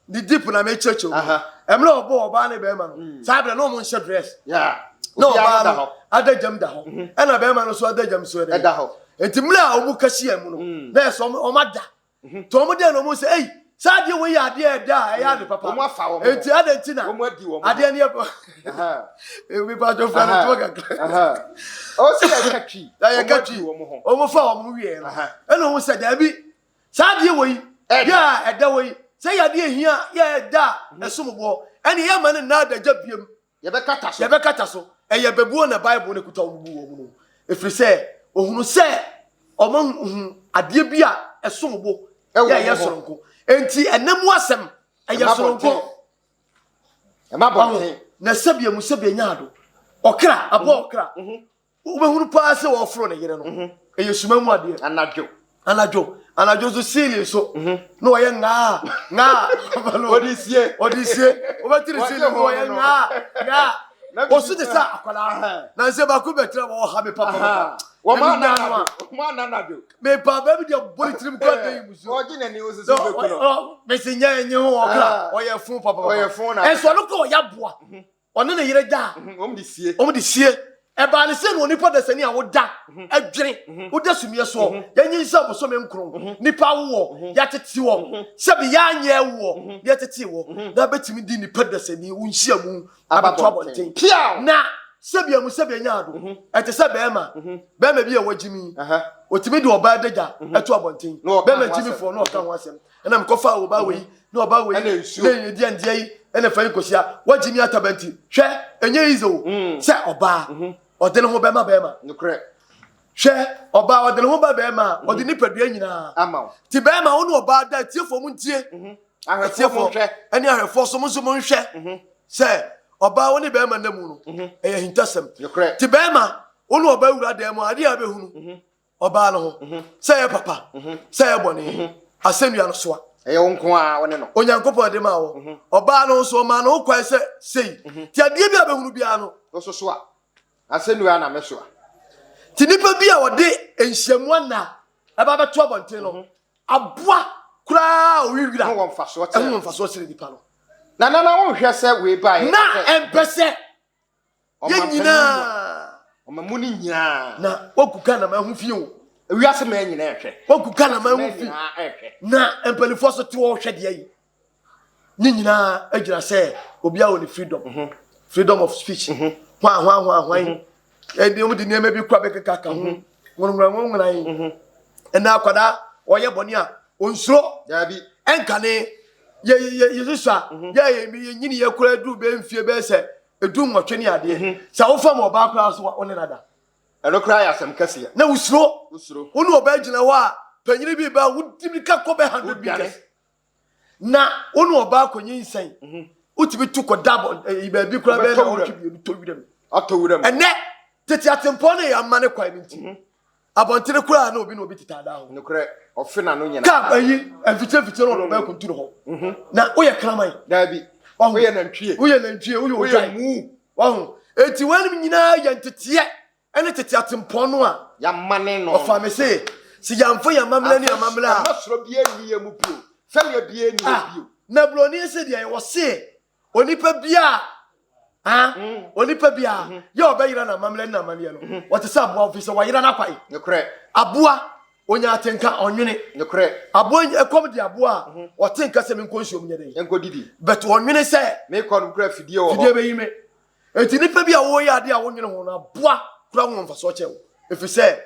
Ne deep na mekyerɛkyerɛ mu. Ɛmmerɛ ɔbɔ ɔbaa ne bɛrima no. Mm. Saa bilɛ no wɔn nhyɛ dress. Na ɔbaa no adagyam da hɔ. Ɛna bɛrima no nso adagyam so ɛda hɔ. Nti mmerɛ a wɔn kahyia mu no. Mm. Na ɛsɛ wɔn ada. Nti wɔn deɛ na wɔn sɛ ei saa adeɛ wei yɛ adeɛ ɛda a ɛyɛ ade papa. Wɔn afa wɔn. Nti adɛn nti na wɔn adi wɔn. Adeɛ no yɛ ebi pa atwa fura no ntoma kakra. Ɔsi yɛ ka twi. Yɛ ka twi. Wɔn fa wɔn wie no. Ɛna wɔn sɛ daabi saa adeɛ wei yɛ a ɛda wei sɛ yɛ adeɛ hia yɛ ɛda a ɛsom boɔ ɛne yɛ ma no nna adagya biem. Yɛbɛkata so. Yɛbɛkata so. Ɛyɛ bɛbuo na Bible no kuta wɔn bu wɔn no. Ɛfiri sɛ, wɔhunu sɛ wɔahu adeɛ bi a ɛsom bo yɛ ɛyɛ soronko. Enti ɛnɛ mu asɛm ɛyɛ soronko. Ɛma bɔnten. Na sɛbea mu sɛbea nya ado. Ɔkra, aboa mhm. ɔkra. Mhm. Wobɛhunu paa sɛ wɔforo ne yere no. Mhm. Ɛyɛ suma mu adeɛ. Anadwo. Anadwo. Anadwo nso siili so. Mhm. Na ɔyɛ ngaa ngaa. Ɔde sie. Ɔde sie. Wobɛte ne siili na ɔyɛ ngaa ngaa. Ɔsu te sɛ akwadaa. Na nsɛ baako bɛtena wɔ ɔha me papa. Wɔn ananadwo. Mepa baabi deɛ bɔ ne tirim kura de yi musuo. Ɔgye n'ani osisi bɛku no. Mesi nyɛ nye ho ɔkra. Ɔyɛ fun papa. Ɔyɛ fun na. Ɛnso ɔno kɔ ɔyɛ aboa. Ɔne ne yere da a. Wɔn de sie. Wɔn de sie. Ɛbaa ne sɛ na onipa dasani a woda adwene, woda sumiɛ soɔ, yɛnyinsɛn bosome nkron, nipa awoɔ, yɛatete wɔ, sɛbi yɛanyɛ woɔ, na yɛtete wɔ, na bɛtumi di nipa dasani wo nhyiamu abɛto abɔnten. Na sɛbi amu sɛbi anya ado, ɛte sɛ bɛrima, bɛrima bi a wagyimi, ɔtumi de ɔbaa adagya ɛto abɔnten, bɛrima gyimifoɔ na ɔka ho asɛm. Ɛna mekɔfaa ɔbaa wei, na ɔbaa wei, na ɛdi andeɛ yi, ɛna fa yi kɔsia, wagye mi ataba nti, hwɛ, ɛnyɛ easy o, mm. sɛ ɔbaa, mhm. ɔde ne ho bɛma bɛrima. Nokorɛ. Hwɛ, ɔbaa ɔde ne ho ba bɛrima a, ɔde mhm. nipadua nyinaa. Ama wo. Ti bɛrima wo ne ɔbaa da, atiefoɔ mo ntie. Mhm. Ahwɛfoɔ mo nhwɛ. Ɛne ahwɛfoɔ so mo nso mo nhwɛ. Sɛ ɔbaa wo ne bɛrima nna mu no, ɛyɛ ahintasɛm. Nokorɛ. Ti bɛrima wo ne ɔbaa wura dan mu a, adeɛ a bɛhunu. ɔbaa no ho sɛ ɛyɛ papa sɛ ɛyɛ bɔne asɛnnua no soa. Ɛyɛ wo nko ara wo ne no. Onyankopɔn de maa wo. Ɔbaa no nso ɔmaa no ho kwan sɛ sei. Nti adeɛ bi a bɛhunu biara no. Wo so soa. Asɛnnua na mesoa. Nti nipa bi a ɔde nhyiamu anna ɛba bɛto abɔnten no, aboa koraa a ɔwe wira ho wɔ mfasoɔ kyerɛ ɛho wɔ mfasoɔ kyerɛ nipa no. Na na na wonhwɛ sɛ wei baeɛ. Na ɛmpɛ sɛ Yɛn nyinaa. Ɔma mu no nyinaa. Na wagu Ghana man ho fi o. Wiase man nyinaa ɛhwɛ. Wagu Ghana man ho fi. Na mpanimfoɔ so te hɔ hwɛ deɛ yi. Ne nyinaa gyina sɛ obiara wɔ ne freedom. Mhm. Freedom of speech. Mhm. Hwan hwan hwan hwan. Mhm. Ɛdi wɔn de nneɛma bi kura bɛkeka ka ho. Nwonwona nwonwona yi. Ɛna akwadaa ɔyɛ bɔne a onsuro. Daabi. Ɛnkane yɛ yɛ yɛ susua yɛ yɛ yɛ nyini yɛ kura duru bɛ mfie bɛyɛ sɛ edu nwɔtwe ne adeɛ mhm. Sɛ wofa ma ɔbaa koraa so wo ne nada ɛno koraa yɛ asɛm kɛseɛ na wosuro. Wosuro. Wo ne ɔbaa gyina hɔ a panyini bi ba wodi mirika kɔ bɛ 100 meters na wo ne ɔbaa kɔnyinsɛn mhm. Wotumi tu kɔda eh, baabi koraa bɛyɛ na ɔtwe mmienu tɔ wiram. Atɔ wiram. Ɛnɛ tete atempɔn no yɛ ama ne kwan no nti mhm. Abɔntene koraa na obi na obi tete adaa ho. Nokorɛ, ɔfe n'ano nyinaa. Kaa ayi, mfikyire mfikyire na ɔde ɔbaa kuntunu hɔ. Mhm. Na woyɛ kraman. Daabi. Wahu. Woyɛ nantwie. Woyɛ nantwie, woyɛ Woyɛ odwan. mu. Wahu. Enti wɔnom nyinaa yɛ nteteɛ ɛne tete atempɔn no a. Yɛamane no. Ɔfa me se, se yɛamfa yɛn amammerɛ ne amammerɛ a. Ama soro biara nni yɛn mu bio. Fɛreɛ biara nni hɔ Ah, bio. na buroni se deɛ wɔse Onipa biara ah, mm. onipa biara mm-hmm. yɛ ɔbɛyera n'amammerɛ ne n'amanneɛ no mm-hmm. wɔte sɛ aboa ofiri sɛ wayera n'akwan. Nokorɛ. Aboa onya atenka ɔnwene. Nokorɛ. Aboa ɛkɔm di aboa a mm-hmm. ɔte nka sɛ menkɔ nsuom nyɛ dɛ. Nkɔ didi. But ɔnwene sɛ. Mekɔ no kura fidie wɔ hɔ. Fidie bɛyi me. Eti nipa bi a wɔyɛ adeɛ a wɔnwene ho no aboa kura ho mfasoɔ kyɛ wo. Ɛfiri sɛ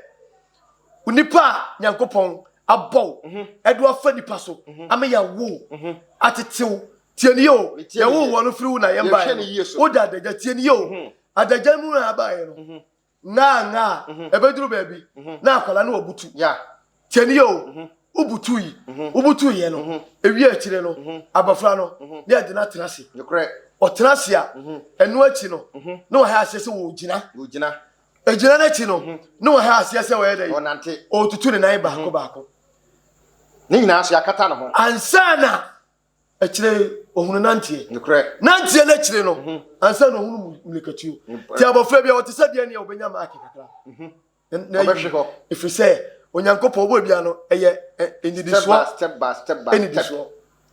onipa a Nyankopɔn abɔ wo ɛde wafa nipa so ama yɛawo atetew. Tie no yie o, Metie no yɛwoo yie. wɔn no firi wo na yɛn Yɛhwɛ baeɛ no yie no, so. woda adagya, tie no yie o, adagya mu na abaeɛ no, ngaa ngaa, ɛbɛduru baabi na akwadaa no wabutu. Ya. Tie no yie o, wobutu yi, wobutu yɛ no, ewie akyire no, abɔfra no, ne yɛde no atena ase. Nokorɛ. Ɔtena ase a, ɛno akyi no, na wahyɛ aseɛ sɛ wɔgyina. Wɔgyina. Egyina no akyi no, na wahyɛ aseɛ sɛ ɔyɛ dɛ? Ɔnante. Ɔretutu ne nan baako baako. Ne nyinaa so yɛakata ne ho. Ansa na Akyire yi, ɔhunu nanteɛ. Nokorɛ. Nanteɛ no akyire no, mhm. ansa na ɔhunu mmirikatuo. Nti abɔfra bi a ɔte sɛ deɛ nea ɔbɛnya maake kakra. Mhm. Ɔbɛhwe hɔ. Ɛfiri sɛ, Onyankopɔn ɔbɔ bia no ɛyɛ nnidisoɔ. Step by step by Nnidisoɔ.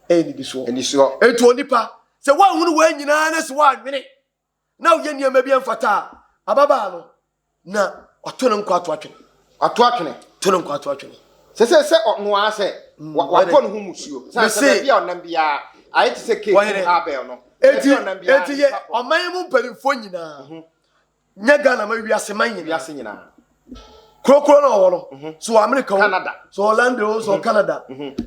Ɛyɛ nnidisoɔ. Nnidisoɔ. Enti onipa, sɛ woanhunu wɔn nyinaa na sɛ woanwene na woyɛ nneɛma bi ɛmfata a, ababaa no, na wato ne nkwa ato atwene. Wato atwene. To ne nkwa ato atwene. Sɛ sɛ sɛ ɔno ara sɛ mm, wabɔ ne ho musuo. Sɛ sɛ baabi a ɔnam biara ayɛ te sɛ Cain Abel no. Eti eti yɛ ɔman mu mpanimfoɔ nyinaa. Mhm. Nyɛ Ghana ma wiase man nyinaa. Wiase nyinaa. Kurokuro na ɔwɔ no. Mhm. So wɔ Amerika o. Canada. So wɔ London o. So wɔ mhm. Canada.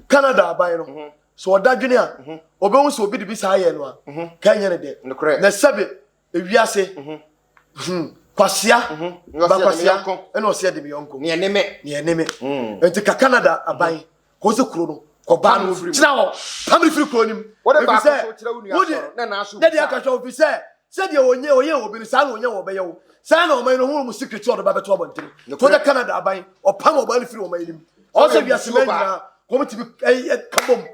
Canada aban no. So ɔda dwene a. Ɔbɛhu sɛ obi de bi saa yɛ no a. Ka nyɛ ne dɛ. Na sɛbe ewiase. Hmm. Kwasea. Mhm. Ba kwasea. Ɛna ɔsɛ de me yɔnko. Neɛ ne me. Neɛ ne me. Hmm. Nti ka Canada aban. Mhm. Kɔ sɛ kuro no. Kɔba no kyerɛ hɔ. Pam ne firi kuro no mu. Wode baako so kyerɛ wo nua sɔrɔ na na aso. Na deɛ aka hwɛ ofi sɛ sɛdeɛ ɔnyɛ ɔyɛ obi no saa na ɔnyɛ wɔ ɔbɛyɛ wo. Saa na ɔman no ho mu secret ɔde ba bɛto abɔntene. To de Canada aban ɔpam ɔbaa no firi ɔman no mu. Ɔsɛ wiase mɛ nyinaa wɔn tumi ɛyɛ kabom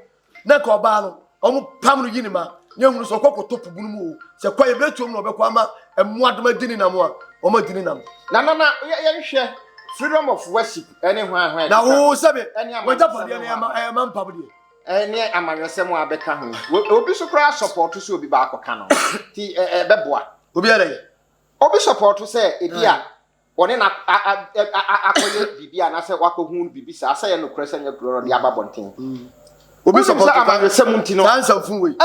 na nka ɔbaa no wɔn pam no yi ne ma ne ehunu sɛ ɔkɔ kɔtɔ po bunu mu o sɛ kɔ ebile tuom na ɔbɛkɔ ama mmoadoma di ne nam a, wɔn adi ne nam. Na na na yɛnhwɛ freedom of worship ɛne hwan hwan. Na wo sɛbe w'agyapadeɛ no ɛma ɛma mpam deɛ. Ɛne amanyɔsɛm a bɛka ho. Obi so koraa sɔpɔto sɛ obi baakɔ ka no. Ti ɛbɛboa. Obi yɛ dɛ. Obi sɔpɔto sɛ ebi a ɔne na akɔyɛ biribi anaasɛ wakɔhu biribi saa sɛ yɛ nokorɛ sɛ nyɛ korɔ ɔde aba bɔnten. Obi sɔpɔto amanyɔsɛm nti no. Saa nsɛmfo wei.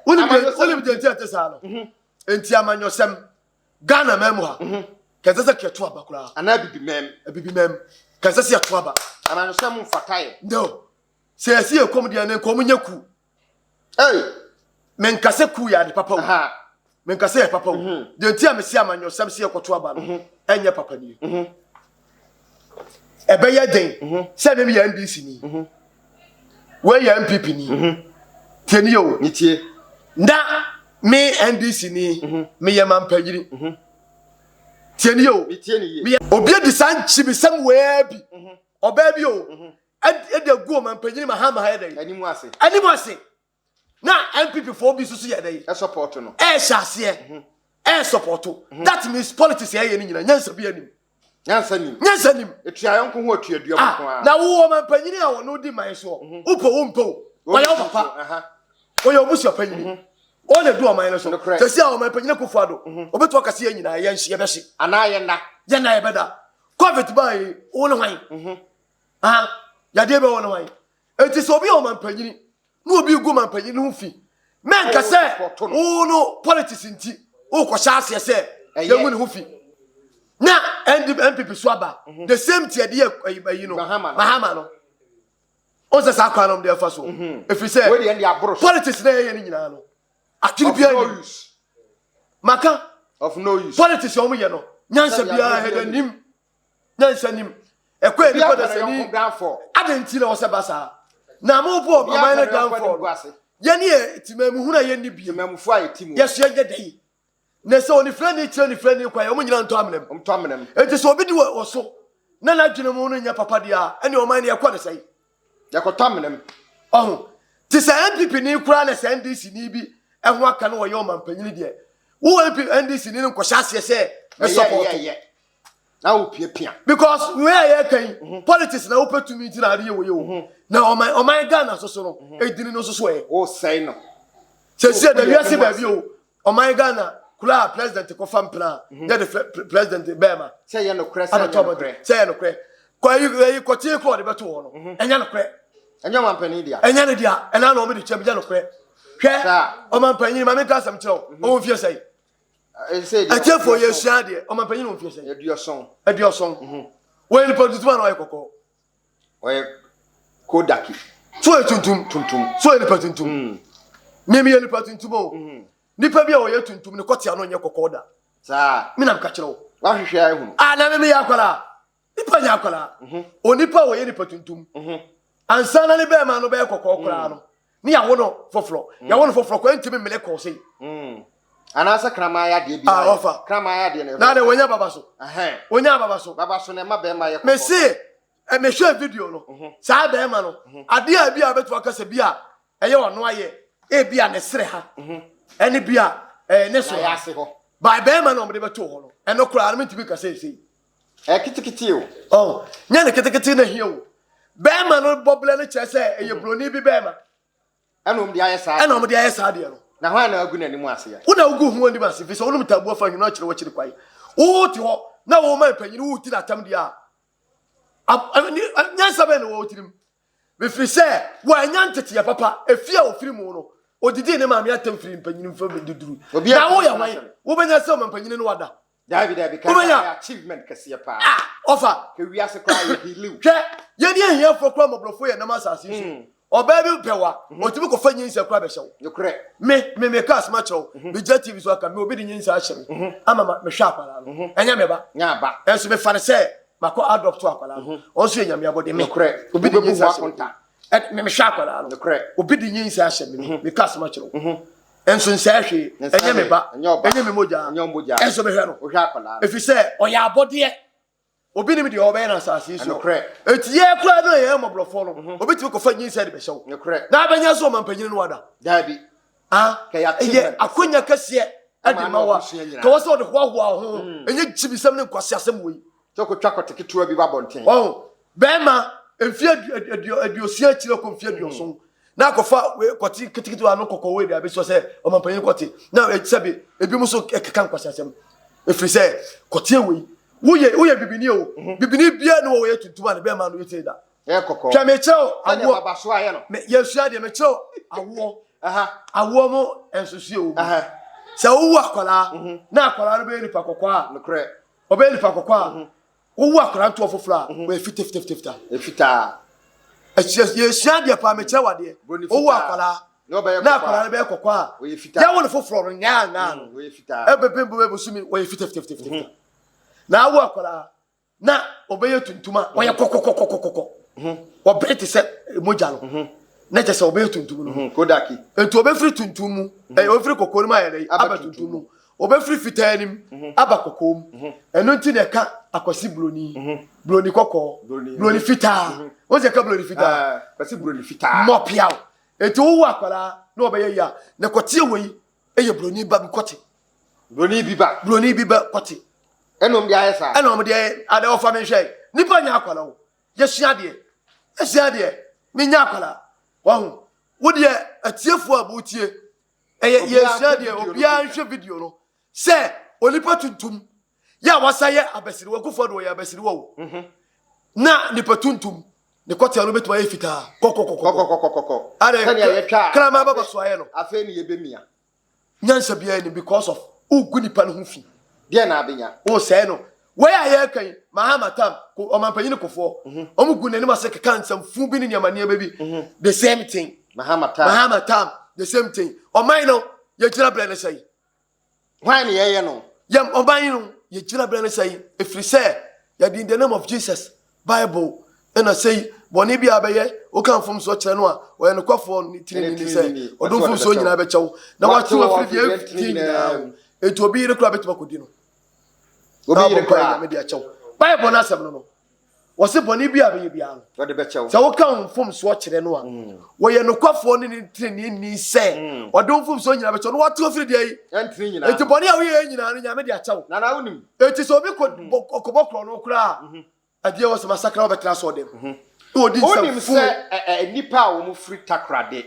Wonim deɛ nti ɛte saa no. Nti amanyɔsɛm Ghana man mu ha mhm. Kɛnsɛ sɛ kɛto aba koraa. Anaa bibi mɛm. Bibi mɛm. Kɛnsɛ sɛ yɛto aba. Amanyɔsɛm mfata yɛ. No. Sɛ yɛsi yɛ kɔm deɛ ne nka ɔmo nyɛ ku. Hey. Menka sɛ ku yɛ ade papa o. Menka sɛ yɛ papa o. Mhm. Deɛ nti a mesi amanyɔsɛm sɛ yɛkɔto aba no mhm. ɛnyɛ papa nie. Ɛbɛyɛ den sɛ mem yɛ NDC ni. Wei yɛ NPP ni. Tie ni o. Tie. Na me NDC ni mhm. meyɛ mampanyini mhm. tie ni o meyɛ obi adi saa nkyimisɛm wei bi mhm. ɔbaa bi o ɛde agu ɔmampanyini ma ha ma ha yɛ dɛ anim ase anim ase na NPP foɔ bi soso yɛ dɛ ɛsɔpɔto no ɛhyɛ aseɛ ɛsɔpɔto that means politics ɛyɛ ne nyina nyansa bi anim Nyansa nim. Nyansa nim. Etua yɔnko ho atua dua mu nko ara. Na wo ɔmampanyini a wɔn di man soɔ, mhm. wopɛ wo mpɛ o, wɔyɛ wo papa, wɔyɛ wo busua panyini, mhm. wɔn na edu ɔman no so. Sɛsi a ɔmampanyini Akufo Addo, mhm. obetu akasi yɛn nyinaa yɛn hye yɛbɛhye. Anaa yɛn na. Yɛn na yɛbɛda. Covid baa yi, wo ne hwan? Ah, yadeɛ bɛ wo ne hwan? Eti sɛ obi yɛ ɔmampanyini na obi gu mampanyin no ho fi mɛnka sɛ wo no politics nti wokɔhyɛ aseɛ sɛ yɛngu ne ho fi na npp so aba mhm. the same ti ɛde yɛ ayi no mahama no ɔn sɛ saa kwan no de ɛfa so mhm. ɛfiri sɛ politics na yɛyɛ no nyinaa no adwene biara nim maka politics a wɔyɛ no nyansa biara hɛdɛ nim nyansa nim ɛkɔ yɛ nipa dasani adɛn nti na ɔsɛ ba saa na mo bɔ ɔman no downfall no yɛne yɛ temamuhunu a yɛnni bie yɛso yɛnyɛ dɛn na sɛ onifirani kyerɛ nifirani kwan wɔn nyinaa ntɔ amena mu enti sɛ obi di wɔ so na n'adwene mu no nyɛ papa deɛ a ɛne ɔman no yɛkɔ ne sɛe yɛkɔtɔ amena mu ɔho te sɛ npp ni koraa na sɛ ndc ni bi ɛho aka no wɔyɛ ɔmampanyini deɛ wo ndc ni no nkɔhyɛ aseɛ sɛ ɛsɔpɔto Na wo pia pia. Because wei a yɛka yi mhm. politics na wopɛ tumi nti na ade yɛ wɔ yɛ o mhm. na ɔman ɔman Ghana soso no mhm. edini no soso ɛ. O sɛn no. Sɛsi ɛda wiase baabi o ɔman Ghana kura a president kɔfa mpena yɛ de president bɛɛma. Sɛ yɛ nokorɛ sɛ yɛ nokorɛ. Sɛ yɛ nokorɛ kɔ ayi ayi kɔtie kɔ ɔde bɛto hɔ no ɛnyɛ nokorɛ. Ɛnyɛ ɔmanpanin dea. Ɛnyɛ ne dea ɛna na ɔmo de kyɛm yɛ nokorɛ. Hwɛ ɔmanpanin maame nka asɛm kyerɛ o ɔmo nfie sɛyi. Atiefo yɛ sua adeɛ. Ɔmampanyin wɔ mfie sɛn? Aduɔsɔn. Aduɔsɔn. Mhm. Wɔyɛ nipa tuntum ana ɔyɛ kɔkɔɔ? Ɔyɛ kodaki. So ɔyɛ tuntum? Tuntum. So ɔyɛ nipa tuntum? Mm. Mimi yɛ nipa tuntum o. Mm. Nipa bi a ɔyɛ tuntum ne kɔte ano nyɛ kɔkɔɔ da. Saa. Mi na mka kyerɛ wo. Wahwehwɛ ahunu. Ah na mimi yɛ akwadaa. Nipa nyɛ akwadaa. Mhm. Onipa a ɔyɛ nipa tuntum. Mhm. Ansa na ne bɛrima no bɛyɛ kɔkɔɔ koraa no, ne yɛawo no foforɔ. Mm. Yɛawo no foforɔ kɔ ntumi mmele kɔɔ sei. Mm. Anaasɛ kraman yɛ adeɛ bi. Ah, ɔfa. Kraman yɛ adeɛ na. Na de wɔnya baba so. Wɔnya baba so. Baba so na ɛma bɛrima yɛ kɔkɔɔ. Mese mehwɛ video no. Mhm. Saa bɛrima no. Adeɛ a bi a bɛtumi aka sɛ bi a ɛyɛ ɔno ayɛ ebi a ne sere ha ɛne bi a ɛyɛ ne so ha. By bɛrima na wɔde bɛto hɔ no. Ɛno koraa no mentumi kasa esei. Ɛyɛ ketekete o. Oh, nyɛ ne ketekete na hia o. Bɛrima no bɔblɛ no kyerɛ sɛ ɛyɛ mhm. buroni bi bɛrima. Ɛna wɔn de ayɛ saa. Ɛna wɔn de ayɛ saa deɛ no. Na hwan na agu n'anim ase yɛ? Wo na wogu ho anim ase fi sɛ wonom tabu afa hwene akyerɛ wakyiri kwae. Wo te hɔ na wo ma mpanyin wo ti n'atam deɛ a nyansa bɛn na wɔ tirim. Mefiri sɛ wɔanya nteteɛ papa efie a ofiri mu no odidi ne maame atam firi mpanyin mfa duduru. Na woyɛ hwan? Wobɛnya sɛ ɔma mpanyin no wada. Dabi dabi ka Wobɛnya. achievement kɛseɛ paa. Ah, ɔfa. Ka wiase koraa yɛ hiliw. Hwɛ, yɛn ni ahiafoɔ koraa mmɔborɔfoɔ yɛ nam asase yi so. Mm. Ɔbaa bi pɛ wa, mm-hmm. ɔtumi kɔfa nyinsɛ koraa bɛhyɛ wo. Nokorɛ. Me, me, me ka asɛm akyerɛ wo. Mm-hmm. Megyina TV so aka, me obi de nyinsɛ ahyɛ me. Mm-hmm. Ama ma mehwɛ akwadaa no. Ɛnyɛ me ba. Nyɛ aba. Ɛnso mefa no sɛ makɔ adopt akwadaa no. Ɔno nso yɛ nyame abɔde me. Nokorɛ. Obi de nyinsɛ ahyɛ me. Mehwɛ akwadaa no. Nokorɛ. Obi de nyinsɛ ahyɛ me. Meka asɛm akyerɛ wo. Nso nsɛe hwee, ɛnyɛ me ba, ɛnyɛ me mogya, ɛnso mehwɛ no, ɛfiri sɛ ɔyɛ abɔdeɛ. Obi nim deɛ ɔbɛyɛ no asase yi so. Eti yɛ koraa no yɛ mmɔborɔfoɔ no, mhm. obi tumi kɔfa nyinsɛn de bɛhyɛ wo. Na abɛnya so ɔmampanyini no wada. Daabi. Ah, ɛyɛ akonya kɛseɛ. ɛde ma wo a, ka wɔ sɛ ɔde hoahoa wo ho. Ɛnyɛ gyimisɛm ne nkwaseasɛm wei. Sɛ ɔkɔtwa kɔte ketewa bi ba abɔnten. Ɔho, bɛrima mfeɛ 60 akyire kɔ mfeɛ 70 na akɔfa kɔte ketekete ano kɔkɔɔ wei de abɛsi sɛ ɔmampanyin kɔte na sɛbe ebinom nso ɛkeka nkwaseasɛm ɛfiri sɛ kɔteɛ wei woyɛ woyɛ bibini o bibini biara ne wɔ wɔyɛ tuntum a ne bɛrima no yɛ tiri da. Ɛyɛ kɔkɔɔ. Hwɛ mekyerɛ wo Sɛdeɛ awoɔ. babaso ayɛ no. Me yɛsua deɛ mekyerɛ wo awoɔ. Awoɔ mo nsusuo wɔ mu. Sɛ wowu akwadaa mhm. na akwadaa no bɛyɛ nipa kɔkɔɔ a. Nokorɛ. Ɔbɛyɛ nipa kɔkɔɔ a. Mhm. Wowu akwadaa ntoɔ foforɔ a. Mhm. Wɔyɛ fitafitafita. Efitaa. Yɛsua deɛ paa mekyerɛ wo adeɛ. Wowu akwadaa na akwadaa no bɛyɛ kɔkɔɔ a. Yɛwo no foforɔ no nyaa nyaa no. Ɛbɛpem bɛbɛ bosome wɔyɛ fitafitafita. Na awo akwadaa na ɔbɛyɛ tuntum a ɔyɛ kɔkɔkɔkɔkɔkɔ mhm. ɔbere te sɛ mogya no mhm. na kyɛ sɛ ɔbɛyɛ tuntum no mhm. kodaki nti ɔbɛfiri tuntum mu ɛyɛ ɔbɛfiri kɔkɔɔ no mu ayɛ dɛ aba tuntum mu ɔbɛfiri fitaa nim aba kɔkɔɔ mu ɛno nti na ɛka akwasi buroni buroni kɔkɔɔ buroni fitaa wɔn sɛ ɛka buroni fitaa ah, akwasi buroni fitaa mɔpiaw nti wowu akwadaa na ɔbɛyɛ yi a na kɔteɛ wɔ yi ɛyɛ buroni ba bi kɔte. Buroni bi ba. Buroni bi ba kɔte. Ɛna wɔn de ayɛ saa. Ɛna wɔn de ayɛ adɛ ɔfa mi nhwɛ nipa nya akwala o yɛsua adeɛ yɛsua adeɛ mi nya akwala wɔn wo deɛ atiefoɔ a wɔtie ɛyɛ yɛsua adeɛ obiara nhwɛ video no sɛ onipa tuntum yɛ a wasa yɛ abasiriwa kufuor de ɔyɛ abasiriwa o mhm. na nipa tuntum ne kɔtea no bɛtumi ayɛ fitaa kɔkɔkɔkɔkɔkɔ adɛ kraman baba so ayɛ no afei ne yɛbɛmia nyansa biara ni because of wogu nipa no ho fi deɛ na abɛnya wosɛe no wei a yɛreka yi mahama tam ɔmampanyini kofoɔ mhm. ɔmo gu n'anim ase keka nsɛmfo bi ne nneɛma nneɛma bi mhm. the same thing mahama tam mahama tam the same thing ɔman no yɛgyina berɛ ne sɛe Hwan ne yɛyɛ no? Yɛn ɔman yi no, yɛgyina berɛ no sɛe, ɛfiri sɛ yɛde in the name of Jesus, Bible, ɛna sɛi, bɔne bi a bɛyɛ, woka mfomsoɔ kyerɛ no a, ɔyɛ nokwafoɔ ne tirinini sɛ ɔde mfomsoɔ nyinaa bɛkyɛ wo, na wate wo afiri deɛ ɛfiti nyinaa mu. Enti obi yere koraa bɛtumi akɔdi no. Obi yere koraa. Nyame de akyɛ wo. Bible no asɛm no no. Wɔse bɔne bi a bɛyɛ biara no, Ɔde bɛkyɛ wo. Sɛ woka wo mfomsoɔ kyerɛ no a, mm. wɔyɛ nokwafoɔ ne ne teneneeni sɛ mm. ɔde wo mfomsoɔ nyinaa bɛkyɛ wo na wate afiri deɛ yi. Enti bɔne a woyɛ nyinaa no Nyame de akyɛ wo. Nana wonim. Enti sɛ obi mm. kɔbɔ korɔ no koraa mm-hmm. adeɛ wɔ sɛ masakra wobɛtena sɛ ɔdɛm. Mm-hmm. Na ɔdi nsɛm Wonim sɛ nnipa a wɔn firi Takorade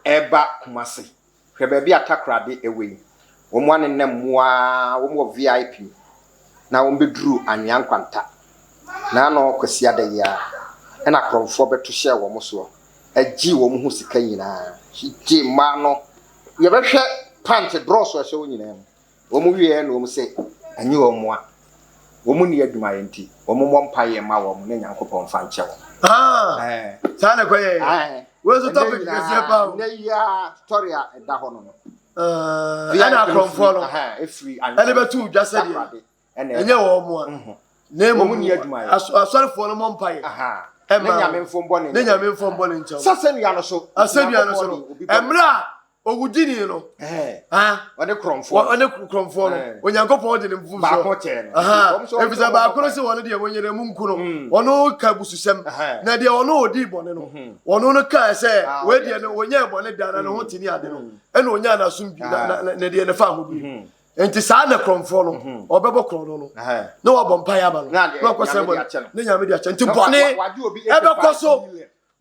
ɛreba Kumase Hwɛ baabi a Takoradi wɔ yi. Wɔn anenam mu ara, wɔn wɔ VIP mu, na wɔn bɛduru Anwea Nkwanta. Naano Kwasiada yi ara, ɛna akorɔmfoɔ bɛto hyɛɛ wɔn soɔ, gyee wɔn ho sika nyinaa, gyee mmaa no. Yɛbɛhwɛ pant, drɔs a ɛhyɛ wɔn nyinaa mu. Wɔn wieɛ na wɔn se ɛnyɛ wɔn mmoa. Wɔn nni adwumayɛ nti, wɔn mmɔ mpaeɛ mma wɔn na Nyankopɔn mfa nkyɛ wɔn. Ah, saa na ɛkɔyɛ. Ɛɛ. Wei nso topic kɛseɛ paa o. Nnɛ yi ara story a ɛda hɔ no no. Ɛna akorɔmfoɔ no ɛde bɛto dwa sɛdeɛ ɛnyɛ wɔn mmoa. Na mmom asɔrefoɔ no mmɔ mpaeɛ. Ɛma ne nyame mfo mbɔ ne ne nyame mfo mbɔ ne nkyɛn. Sɛ asɛnnua no so. Asɛnnua no so no. Mmerɛ a owudini no ɔne korɔmfoɔ ɔne korɔmfoɔ no Onyankopɔn de ne mfomsoɔ baako kyɛɛ no efisɛ baako no sɛ wɔn deɛ wɔnyɛ mu nku no mm. ɔno ka abususɛm na deɛ ɔno ɔdii bɔne no mm-hmm. ɔno no kaa sɛ ah, wei deɛ no wɔnyɛ bɔne da na ne ho mm. te ne ade no mm. ɛna ɔnyaa n'asom bi na ne deɛ ne fa ho bi mm-hmm. nti saa na korɔmfoɔ no mm-hmm. ɔbɛbɔ korɔ no no na wabɔ mpaeɛ ama no na wakɔ sɛ bɔne ne nyame de akyɛ nti bɔne ɛbɛkɔ so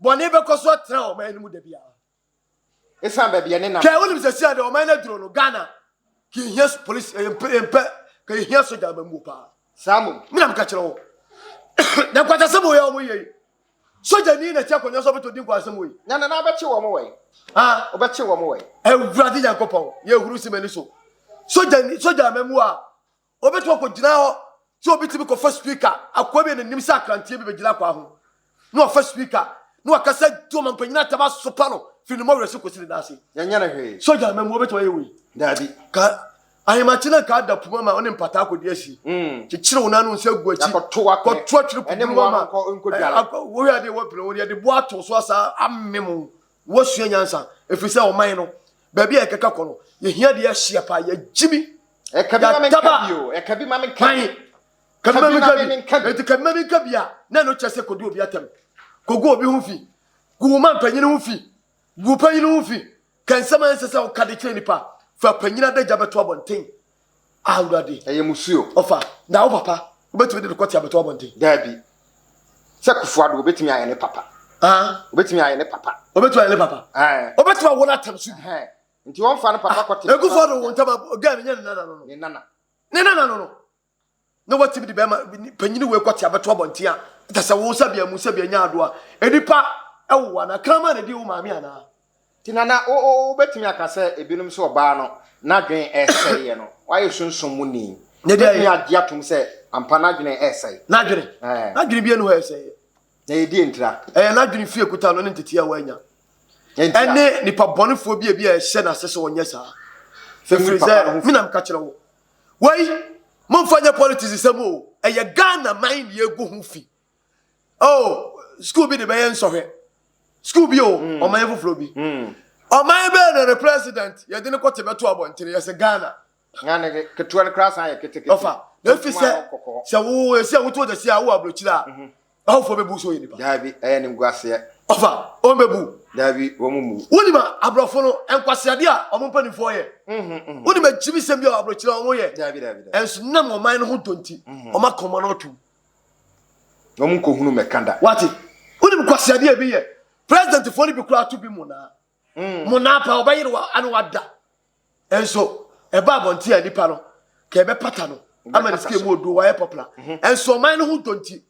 bɔne bɛkɔ so atena ɔman no mu da biara Esan baabi ɛne nam. Hwɛ wonim sɛ sia deɛ ɔman no aduro no Ghana ka ehia police eh, mpɛ mpɛ ka ehia sogya amamuo paa. Saa mom. Me na meka kyerɛ wo. Na nkwatasɛm wɔ yɛ ɔmo yɛ yi. Sogya ni na ti akonnwa so ɔbɛtɔ di nkwatasɛm wɔ yi. Na nana abɛkye wɔn wɔ yi. Ah. Ɔbɛkye wɔn wɔ yi. Awurade Nyankopɔn yɛ huru si m'ani so. Sogya ni sogya amamuo a Obetumi akɔgyina hɔ sɛ obi tumi kɔfa speaker, akoa bi a n'anim sɛ akranteɛ bi bɛgyina akoa ho na wafa speaker na wakasa di ɔmampanyin atam asopa no firi ne mmɔwerɛ so kɔsi ne nan ase. Yɛnyɛ no hwee. Sogya amamu obetumi ayɛ wei. Daabi. Ka ahemakye na nka ada puma ma ɔne mpataa akɔdi asi. Mm. Kyekyere wo nan no nsa gu akyi. Yakɔto akɔ. Kɔto atwere Ɛne pupuru mmoa ma. no nkɔ nkɔdware. Wohwɛ adeɛ wɔpene wo yɛde boa ato so asa amem wo. Wɔsua nyansa ɛfiri sɛ ɔman no baabi a yɛkeka kɔ no yɛhia deɛ ɛhyeɛ paa yɛgyimi. Ɛka bi ma menka bi o. Ɛka bi ma menka bi. Ka bi ma menka bi. Enti ka bi ma menka bi a, na ɛno kyerɛ sɛ kɔdi obi atɛm. Kɔgu obi ho fi. Gu wo ma mpanyin ho fi. Gu wo panyin ho fi. Ka nsɛm a ɛnsɛ sɛ woka de kyerɛ nipa. Fa panyin adagya bɛto abɔnten. Awurade. Ɛyɛ musuo. Ɔfa, na wo papa, wobɛtumi de no kɔte abɛto abɔnten? Daabi. Sɛ Kufuor Addo, obɛtumi ayɛ ne papa. Ah. Obɛtumi ayɛ ne papa. Obɛtumi ayɛ ne papa. Ɛɛ. Obɛtumi awo no atam so bi. Ɛhɛn. Nti wɔmfa no papa kɔte. Kufuor Addo wo ntam a, girl no nyɛ ne nana no no. Ne nana. Ne nana no no. Na watumi de bɛrima panyin wei kɔte abɛto abɔnten a, kyɛ sɛ wo sɛbea mu sɛbea nya adoa. Nnipa ɛwo anaa? Kraman na ɛdi wo maame anaa? Nti Nana, wo wo wobɛtumi aka sɛ ebinom sɛ ɔbaa no n'adwene ɛresɛeɛ no, wayɛ sunsum mu ni. Ne deɛ Wobɛtumi agye atom sɛ ampa n'adwene ɛresɛe? N'adwene? Ɛɛ. N'adwene bi enu hɔ ɛresɛeɛ. Na ɛyɛ deɛ ntira? Ɛyɛ n'adwene fie kuta no ne nteteɛ a wanya. Ntira. Ɛne nipa bɔnefoɔ bi a ebi a ɛhyɛ n'ase sɛ ɔnyɛ saa. Sɛ ngu Ɛfiri papa no sɛ, ho fi. me na meka kyerɛ wo. Wei, momfa nyɛ politics sɛm o. Ɛyɛ Ghana man na yɛgu ho fi. Oh, school bi de bɛyɛ nsɔhwɛ. School bi o, mm. ɔman foforɔ bi. Mm. Ɔman bɛyɛ na ne president yɛde ne kɔte bɛto abɔntene yɛsɛ Ghana. Ghana ketewa no koraa san yɛ ketekete. Ɔfa, na efi sɛ sɛ wo esi a wotu ɔdasi a wo aburokyire a, mhm. ɔfoɔ bɛbu so yɛ nipa. Daabi, ɛyɛ ne nguaseɛ. Ɔfa, wɔn bɛbu. Daabi, wɔn mu. Wonim a aborɔfo no nkwaseade a wɔn mpanimfoɔ yɛ. Mhm, mhm. Wonim akyimisɛm bi a aburokyire a wɔn yɛ. Daabi, daabi, daabi. Ɛnso nam ɔman no ho dɔ nti, wɔn aka ɔman no atum. Na wɔn nkɔhunu mmɛka da. Wate? Wonim kwaseadeɛ a ebi yɛ? Presidentfoɔ no bi koraa to bi monaa. Mm. Monaa paa, ɔbɛyere wa ano wada. Nso, ɛba abɔnten a nipa no, ka ɛbɛpata no, ama ne sika mu oduo, wayɛ popular. Mhm. Nso ɔman no ho dɔ nti.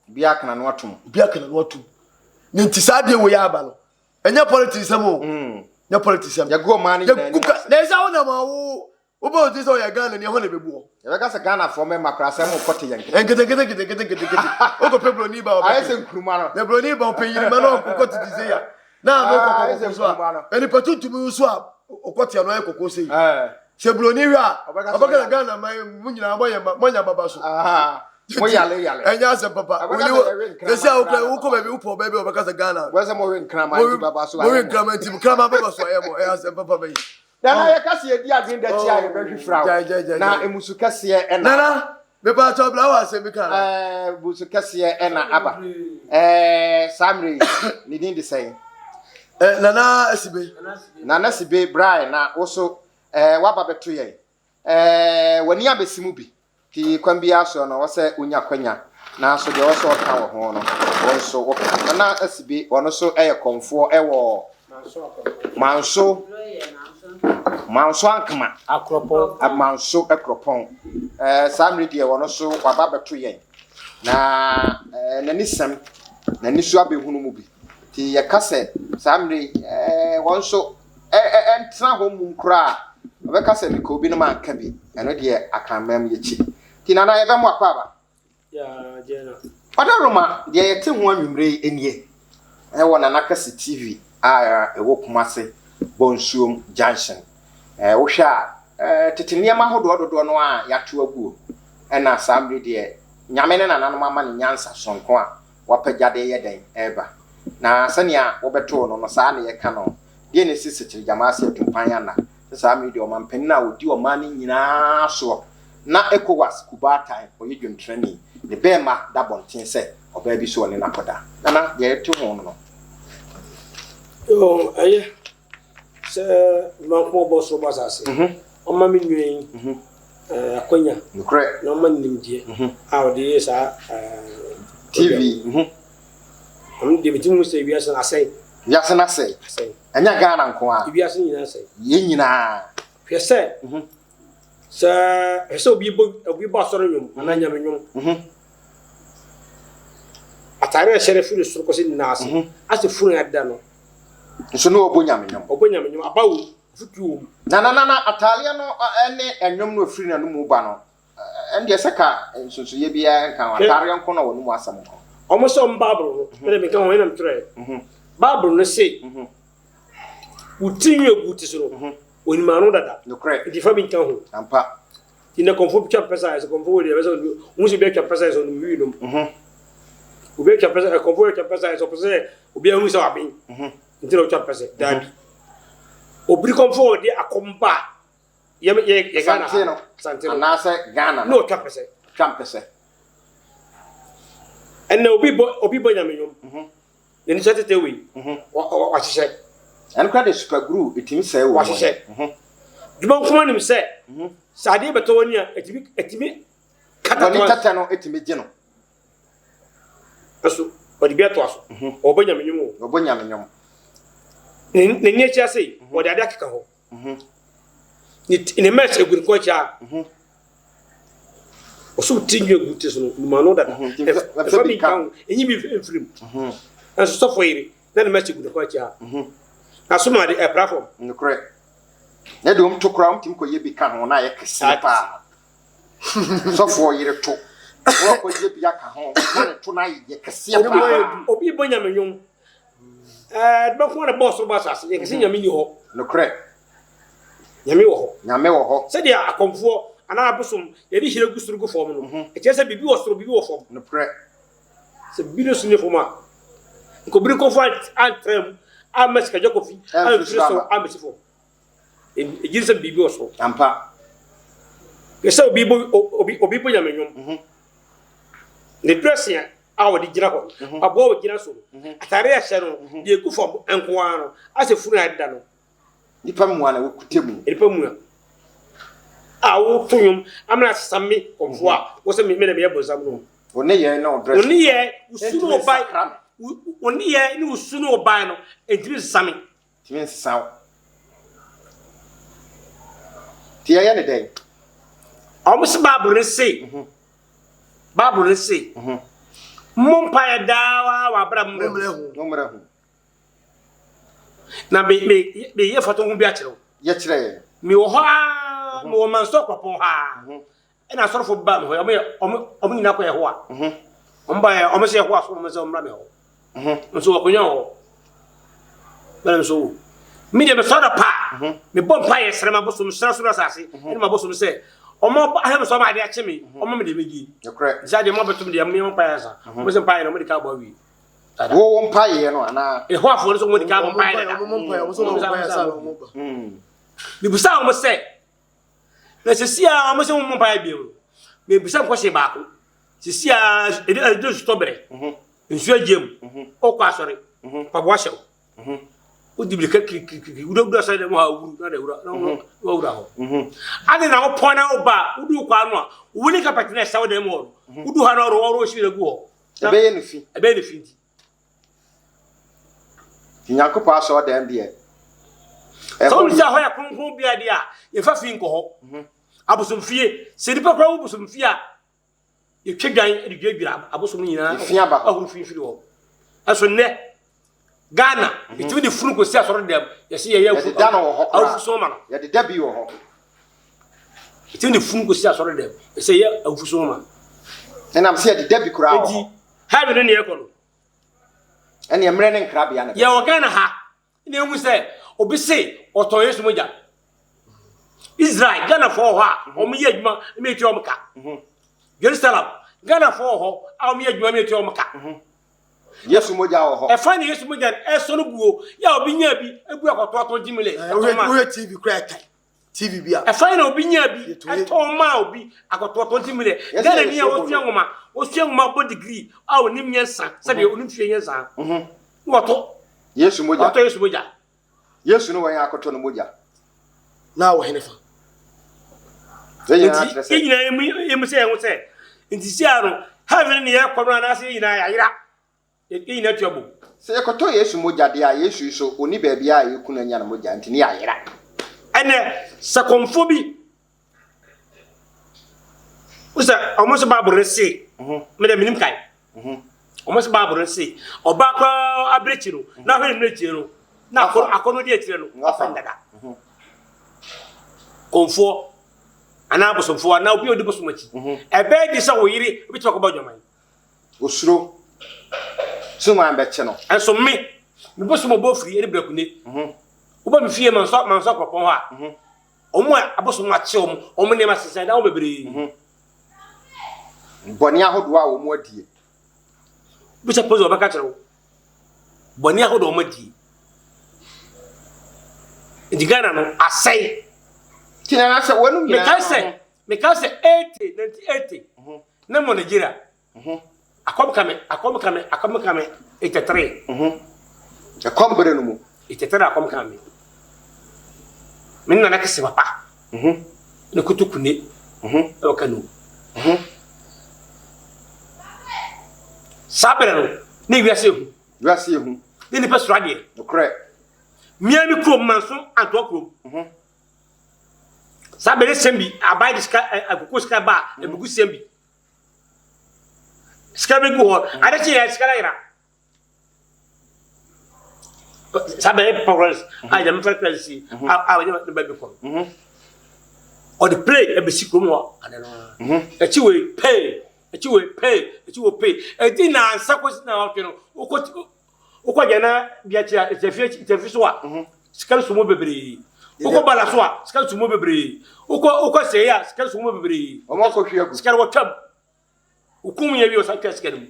Obi aka n'ano atom. Obi aka n'ano atom. Ne nti saa adeɛ wei aba no, ɛnyɛ politics sɛm o. Mm. Nyɛ politics sɛm. Yɛgu ɔman no nyinaa anim ase. Na ɛsɛ wonam awo Wobɛ odi sɛ ɔyɛ Ghana ni ɛhɔ na ɛbɛbu hɔ. Yɛbɛka sɛ Ghana foɔ mɛma koraa sɛ mo kɔte yɛ nkete. Nkete nkete nkete nkete nkete nkete. Wokɔ pɛ broni ba ɔbɛte. Ayɛ sɛ nkuruma no. Na broni ba ɔpɛ yirima na ɔkɔ tete sɛ ya. Na ano kɔkɔ kɔkɔ so a. Nipa tuntum nso a ɔkɔte ano ayɛ kɔkɔ sɛ yi. Sɛ broni hwɛ a ɔbɛka sɛ Ghana man mo nyinaa moyɛ moanya baba so. Mo yale yale. Ɛnyɛ asɛm papa. Woni wo sɛ sɛ wokura wokɔ baabi wopɔ baabi ɔbɛka sɛ Ghana. Wɔsɛ mo we nkraman nti baba so ayɛ mo. Mo we nkraman nti nkraman baba so ayɛ mo. Ɛyɛ asɛm papa bɛyi. Nana yɛ kase yɛ di adwene da kyi a yɛ bɛ hwi fira o. Na emusu kɛseɛ ɛna. Nana mepa atɔ bla wɔ asɛm bi kan. Ɛɛ busu kɛseɛ ɛna aba. Ɛɛ saa mmerɛ yi ne din de sɛn? Ɛɛ Nana Asibe. Nana Asibe brae na woso ɛɛ waba bɛto yɛn. Ɛɛ w'ani abɛsi mu bi. Nti kwan biara soɔ no, ɔwɔ sɛ wonya akwanya, nanso deɛ ɔwɔ sɛ ɔka wɔ ho no, wo nso woka. Nana Asibe, ɔno nso yɛ kɔmfoɔ wɔ Manso, Manso Ankama, Akuropɔn. Manso Akuropɔn. Ɛɛ saa mmere deɛ ɔno nso waba abɛto yɛn, na ɛɛ n'ani sɛm, n'ani so abɛhunu mu bi. Nti yɛka sɛ saa mmere yi, ɛɛ wɔn nso ɛntena hɔ mmum koraa a, ɔbɛka sɛ mekɔ obinom anka bi. Ɛno deɛ Akanman mu yɛkyi. Nti Nana yɛbɛmo akwaaba. Ɔdaroma, deɛ yɛte ho anwummerɛ yi nie. Ɛwɔ Nana Kɛse TV a ɛwɔ Kumase Bonsuom Junction. Wohwɛ a, tete nneɛma ahodoɔ dodoɔ no a yɛato aguo. Ɛna saa mmerɛ deɛ Nyame ne nananom ama no nyansa sononko a wapagya de reyɛ dɛn reba. Na sɛnea wɔbɛtoo no no, saa na yɛka no. Deɛn na ɛsi Sekyere Gyama ase Atumpan Anna sɛ saa mmere yi deɛ ɔmanpanin a ɔdi ɔman no nyinaa soɔ na Ecowas Kubaatan ɔyɛ dwamtirani, ne bɛɛma da bɔnten sɛ ɔbaa bi so ɔne no akɔda. Nana, deɛ yɛte ho no no. Yoo, ɛyɛ sɛ Nyankopɔn bɔɔ soro bɔɔ asase. Ɔma me nua yi akwanya Nokorɛ. na ɔma no nimdeɛ a ɔde yɛ saa TV yi. Ɔno deɛ metumi hu sɛ wiase no asɛe. Wiase no asɛe. Asɛe. Ɛnyɛ Ghana nko ara. Wiase nyinaa asɛe. Yɛn nyinaa. Hwɛ sɛ sɛ hwɛ sɛ obi bɔ obi bɔ asɔre nnwom anaa nyame nnwom. Atare a ɛhyɛ no firi soro kɔsi ne nan ase. Asɛ funu a ɛda no. Nso na ɔbɔ nyame nnwom. Ɔbɔ nyame nnwom aba wom afutuo wom. Na na na na ataadeɛ no ne nnwom no ɛfiri n'anomu ba no Ɛndeɛ sɛ ka nsonsoyɛ biara nka ho, ataareɛ nko na wɔn mu asɛm nko. Wɔn sɛ wɔn Bible no, mede meka ho ɛna metwerɛɛ. Bible no se, wo tiri nwi agu ti so no, onim ano dada. Nokorɛ. Nti fa bi nka ho. Ampa. Nti na kɔmfo twa mpɛsɛ ayɛ sɛ kɔmfo wɔ deɛ ɛbɛsɛ wɔn sɛ obi atwa mpɛsɛ ayɛ sɛ ɔnom wii nom. Obi atwa mpɛsɛ kɔmfo atwa mpɛsɛ ayɛ sɛ ɔpɛ sɛ obi ahu sɛ waben. Nti na ɔtwa mpɛsɛ. Daabi. Obiri kɔmfo ɔde akɔm ba yɛ yɛ yɛ Ghana Asante no Asante no anaasɛ Ghana no ɔtwa pɛsɛ twa mpɛsɛ ɛnna obi bɔ obi bɔ nyame nwom mhm. n'ani sɛ tete wei mhm. wahyehyɛ ɛno kora de super glue ɛtumi sɛe wɔ wahyehyɛ mhm. Dwuma nkoma nim sɛ sɛ adeɛ bɛtɔ w'ani a ɛtumi ɛtumi kata W'ani tɛtɛ no ɛtumi gye no. Nso ɔde bi atoa so. Ɔbɔ nyame nwom o. Ɔbɔ nyame nwom. N'ani akyi ase yi ɔde adeɛ akeka hɔ. Ne ne mɛs egu ne kɔn akyi a. Ɔso ti nwi egu ti so no numa no dada. Ɛfa bi nka ho enyi bi mfiri mu. Nso sɔfo yere na ne mɛs egu ne kɔn akyi a. Na so ma de ɛpra fam. Nokorɛ. Na deɛ wɔn to koraa wɔn tumi kɔ yɛ bi ka ho na ayɛ kɛseɛ paa. Sɔfoɔ yere to. Wɔn akɔ yɛ bi aka ho na ne to no ayɛ kɛseɛ paa. Obi bɔ nyame nwom. Ɛɛ dɔm ko na bɔɔ soro bɔ asase. Yɛ kɛse nyame ni hɔ. Nokorɛ. Nyame wɔ hɔ. Nyame wɔ hɔ. Sɛdeɛ akɔmfoɔ anaa abosom yɛde hyire gu soro gu fam no, ɛkyerɛ sɛ biribi wɔ soro, biribi wɔ fam. Nokorɛ. Sɛ biribi no so ne fam a, nka obi nkɔfo antra mu amma sikadwa kofi amfiri soro ammɛsi fam. Ɛgyina sɛ biribi wɔ soro. Ampa. Sɛ obi bɔ obi obi bɔ nyame nnwom. Mhm. Ne dressing a wɔde gyina hɔ, mhm. aboa a wɔgyina so, mhm. atare a ɛhyɛ no, deɛ egu fam nko ara no, asɛ funu a ɛda no. Nipa mua na wɔkuta mu. Nipa mua. A woto nnwom amena asesa me kɔmfoɔ a wosɛ me na meyɛ bonsam no. Wo nneyɛe ne wo dressing. Wo nneyɛe, wo su ne wo bae. Wo nneyɛe ne wo su ne wo bae no, ntumi nsesa me. Ntumi nsesa wo. Nti yɛyɛ ne dɛn? Wɔn se Bible no se, mhm. Bible no se, mhm. mmɔ mpaeɛ daa wɔ abira mmerɛ ho. Mmerɛ ho. Na me me meyɛ fɔtɔ ho bi akyerɛ wo. Yɛkyerɛ yɛn. Mewɔ hɔ aa, mewɔ Mansɔ Kuropɔn hɔ aa. Ɛna asɔrefo baa me hɔ, wɔn yɛ wɔn wɔn nyinaa kɔ Yehowa. Wɔn ba yɛ wɔn sɛ Yehowa so wɔn sɛ wɔn mmra me hɔ. Nso wɔkɔnya wɔ hɔ. Bɛrɛ nso wo. Mi deɛ mesɔre da pa. Mebɔ mpa yɛ srɛ ma bosom srɛ soro asase ɛne ma bosom sɛ wɔn aba ahɛ me sɛ wɔn ade akye me wɔn ma me deɛ mɛdie. Sɛ adeɛ mo abɛtom deɛ mo mpa yɛ sa. Wɔn sɛ mpa yɛ no wɔn de ka abɔ awie. Wo wo mpa yɛ no anaa? Yehowafoɔ no sɛ wɔn de ka abɔ mpa yɛ dada. Mebisa wɔn sɛ Na sisi a wɔn sɛ wɔn mpaeɛ bio no, mebisa nkɔhyɛ baako. Sisi a ɛde ɛde nsutɔ brɛ, mhm. nsuo agye mu, mhm. ɔkɔ asɔre, mhm. mpaboa hyɛ wo. Wodi mirika kirikirikiri, wudawuda asɔre dɛm hɔ a wuru na wura na wura hɔ. Ade na wopɔn na woba a, wodu kwan no a, wuli kapɛt na ɛsɛ wo dɛm hɔ no, wodu ha na ɔrɔ ɔrɔ si na gu hɔ. Ɛbɛyɛ ne fi. Ɛbɛyɛ ne fi nti. Nti Nyankopɔn asɔɔdɛm deɛ, ɛhɔ. Sɛ wonim sɛ ɛhɔ yɛ kronkron bea deɛ a, yɛmfa fi nkɔ hɔ. Mhm. Abosomfie, sɛ nipa koraa wo bosomfie a, yɛtwa dwan de dwiradwira abosom no nyinaa. Efi aba hɔ. Ahoro fi mfiri hɔ. Ɛso nnɛ, Ghana, mhm. yɛtumi de funu kɔsi asɔre dɛm, yɛsɛ yɛyɛ Yɛdeda no wɔ hɔ koraa. awufuso ma no. Yɛdeda bi wɔ hɔ. Yɛtumi de funu kɔsi asɔre dɛm, yɛsɛ yɛyɛ awufuso ma no. Ɛnam sɛ yɛdeda bi koraa wɔ hɔ. Heaven no ne yɛkɔ no. Ɛne mmerɛ ne nkrabea na Yɛwɔ Ghana ha na ehu sɛ obi se ɔtɔn Yesu mogya. Israel Ghanafoɔ wɔ hɔ a mhm. wɔn yɛ adwuma ma etua wɔn ka. Mhm. Jerusalem Ghanafoɔ wɔ hɔ a wɔn yɛ adwuma ma etua wɔn ka. Mhm. Yesu mogya wɔ hɔ. Ɛfa ne Yesu mogya ɛsɔ no guo yɛ a obi nya bi egu akɔtɔ atɔ gyimile. Wohwɛ TV kura ɛtan. TV bi a. Ɛfa na obi nya bi ɛtɔn maa obi akɔtɔ 20 million. Ghana ni a wɔsua nwoma, wɔsua nwoma bɔ degree a onim nyansa, sɛdeɛ mhm. onim fie nyansa. Mhm. Na wɔtɔ. Yesu mogya. Wɔtɔ Yesu mogya. Yesu no wɔn akɔtɔ no mogya. Na wɔ hene fa. Nti yɛn nyinaa yɛ mu sɛ yɛn ho sɛ nti si ano heaven ne yɛ kɔ no anaasɛ yɛn nyinaa yɛayera. Yɛn nyinaa tua bom. Sɛ yɛkɔtɔ Yesu mogya deɛ a, Yesu yi so, ɔnni baabiara a yɛku no anya ne mogya, nti ne yɛayera. Ɛnɛ, sɛ kɔmfoɔ bi, wo sɛ ɔmo sɛ Bible no se, mhm. me dɛ menim kae, mhm. ɔmo sɛ Bible no se, ɔbaa koraa abirekyi no, mhm. na ahwɛ ne mmirekyie no, na akɔnɔ di akyire no, wafa no dada. Kɔmfoɔ anaa abosomfoɔ anaa obi a ɔdi bosom akyi, ɛbɛyɛ de sɛ wo yere bɛtumi akɔbɔ adwaman. Osuro suman bɛkye no. Nso me, me bosom ɔbɔ firi ne brakune. Mhm. Woba me fie mansɔ mansɔ kuropɔn hɔ a. Mhm. Wɔn a abosom akye wɔn, wɔn nneɛma sesa da wɔn bebree. Mhm. Bɔne ahodoɔ a wɔn adie. Bisa posi ɔbɛka kyerɛ wo. Bɔne ahodoɔ wɔn adie. Nti Ghana no asɛe. Ti na sɛ wɔn nyinaa. Mekae sɛ mekae sɛ 80 1980. Na mo Nigeria. Akɔm ka me, akɔm ka me, akɔm ka me 83. Ɛkɔm bere no mu. 83 akɔm ka me. Me nana kese papa. Na koto kune ɛwɔ Kano. Saa berɛ no, na wiase ehu. Wiase ehu. Ne nipa soro adeɛ. Nokorɛ. Mmea mi kurom manso antoa kurom. Saa berɛ sɛm bi aban de sika akoko sika ba a ebugu sɛm bi. Sika bi gu hɔ. Ade kye yɛ sika na yera. Saa bɛyɛ papa a nyame fɛ kra si a a ɔnyɛ ne ba bi kɔ no. Ɔde play ɛbɛsi kurom hɔ ade no. Akyi wei pay, akyi wei pay, akyi wei pay. Ɛdi na ansa kɔsi na ɔtwe no wokɔ wokɔ gyɛ na bi akyi a ntafi ntafi so a sika no so mu bebree. Wokɔ bala so a sika no so mu bebree. Wokɔ wokɔ sɛɛ a sika no so mu bebree. Wɔn akɔhwie agu. Sika no wɔtwam. Wokum yɛ wie ɔsan twa sika no mu.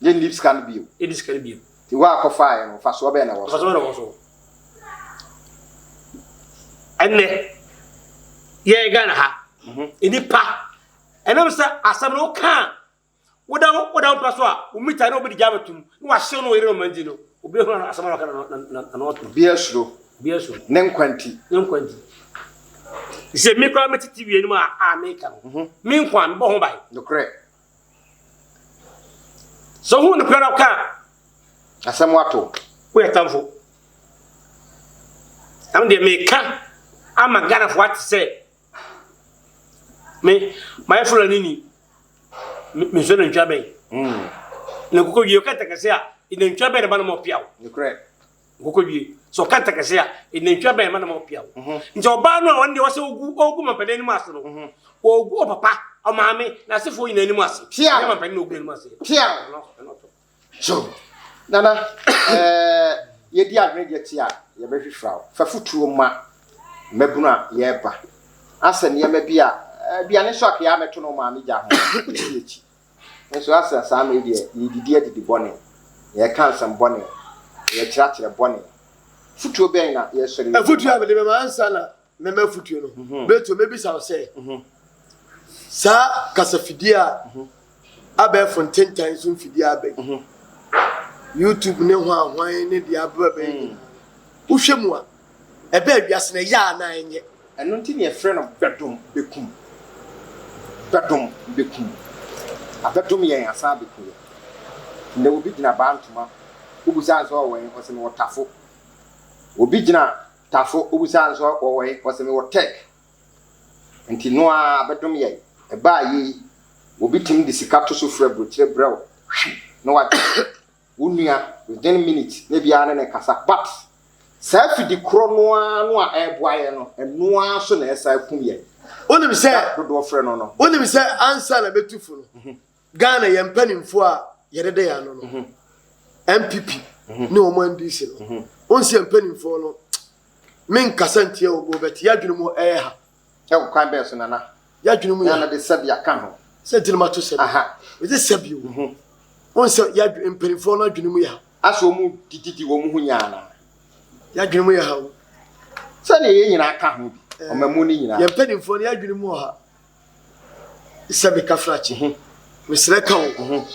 Yɛnni sika no bio. Yɛnni sika no bio. Nti wo a kɔfaeɛ no, mfasoɔ bɛn na ɛwɔ so? Mfasoɔ bɛn na ɛwɔ so? Ɛnnɛ, yɛn Ghana ha, nnipa, ɛnam sɛ asɛm no woka a, woda woda wo mpa so a, wo mita na obi de gya abɛtom, na wahyew no wɔ yere no ma nti no, obi ehunu asɛm a wɔka no na na na ɔto. Obi asuro. Obi asuro. Ne nkwa nti. Ne nkwa nti. Sɛ me koraa mete TV anim a a meka no, me nkwa mebɔ ho ban. Nokorɛ. Sɛ wohu nokorɛ na woka a, Asɛm ato. Woyɛ tamfo. Na me deɛ meka ama Ghanafoɔ ate sɛ me mayɛ Fulani ni mesua nantwi abɛn. Na nkokɔ wie ɔka ntakɛse a nantwi abɛn na ba no ma ɔpia wo. Nokorɛ. Nkokɔ wie sɛ ɔka ntakɛse a nantwi abɛn ma na ma ɔpia wo. Nti ɔbaa no a ɔno deɛ ɔsɛ ogu ogu mampanin anim ase no ogu ɔpapa ɔmaame n'asefoɔ nyinaa anim ase. Pia. Ɛnyɛ mampanin na ogu n'anim ase. Pia. So Nana ɛɛ yɛdi adwene deɛ te a yɛbɛhwehwɛ wo. Fa fotuo ma mmabunu a yɛreba. Asɛ nneɛma bi a aduane so a kea mɛto no maame gya ho ɛsi akyi. Nso asɛ saa mmerɛ deɛ yɛdidi adidi bɔne, yɛka nsɛm bɔne, yɛkyerɛkyerɛ bɔne. Fotuo bɛn na yɛsɔre? Afotuo a mede bɛma ansa na mɛma afotuo no, bɛtuo mɛbisa wo sɛ saa kasafidie a abɛɛfo ntentan so mfidie aba yi, YouTube ne hwanhwan ne deɛ abeba bɛyɛ nyinaa, wohwɛ mu a, ɛbɛɛ wiase no ɛyɛ a na ɛnyɛ. Ɛno nti na yɛfrɛ no bɛdom bɛkum. Bɛdom bɛkum. Abɛdom yɛn asan abɛku yɛn. Nnɛ obi gyina baa ntoma, wobisa no sɛ ɔwɔ he, ɔse mewɔ Tafo. Obi gyina Tafo, wobisa no sɛ ɔwɔ he, ɔse mewɔ Tech. Nti no ara abɛdom yɛn. Ɛbaa yei, obi tumi de sika to so firi aburokyire brɛ wo, hwi, na wagye. Wo nua within minutes na biara ne no kasa but saa fidi korɔ no ara no a ɛreboa yɛn no ɛno ara nso na ɛsan kum yɛn. Wonim sɛ Na dodoɔ frɛ no no. Wonim sɛ ansa na mɛtu fo no Ghana yɛn mpanimfoɔ a yɛdeda yɛn ano no NPP ne wɔn NDC no wohu sɛ yɛn mpanimfoɔ no menkasa ntia wɔn but yɛadwene mu ɛyɛ ha. Ɛwɔ kwan bɛn so Nana? Yɛadwene mu yɛ. Nana de sɛbi aka ho. Sɛ nti na mato sɛbi. Aha. Mede sɛbi o. Mhm. Wɔn sɛ yɛadwene mpanimfoɔ no adwene mu yɛ ha. Asɛ wɔn dididi wɔn ho nyaa anaa? Yɛadwene mu yɛ ha o. Sɛdeɛ yɛn nyinaa ka ho bi. Ɔmamu no nyinaa. Yɛn mpanimfoɔ no yɛadwene mu wɔ ha. Sɛbi kafrakye. Mhm. Mesrɛ ka o. Mhm.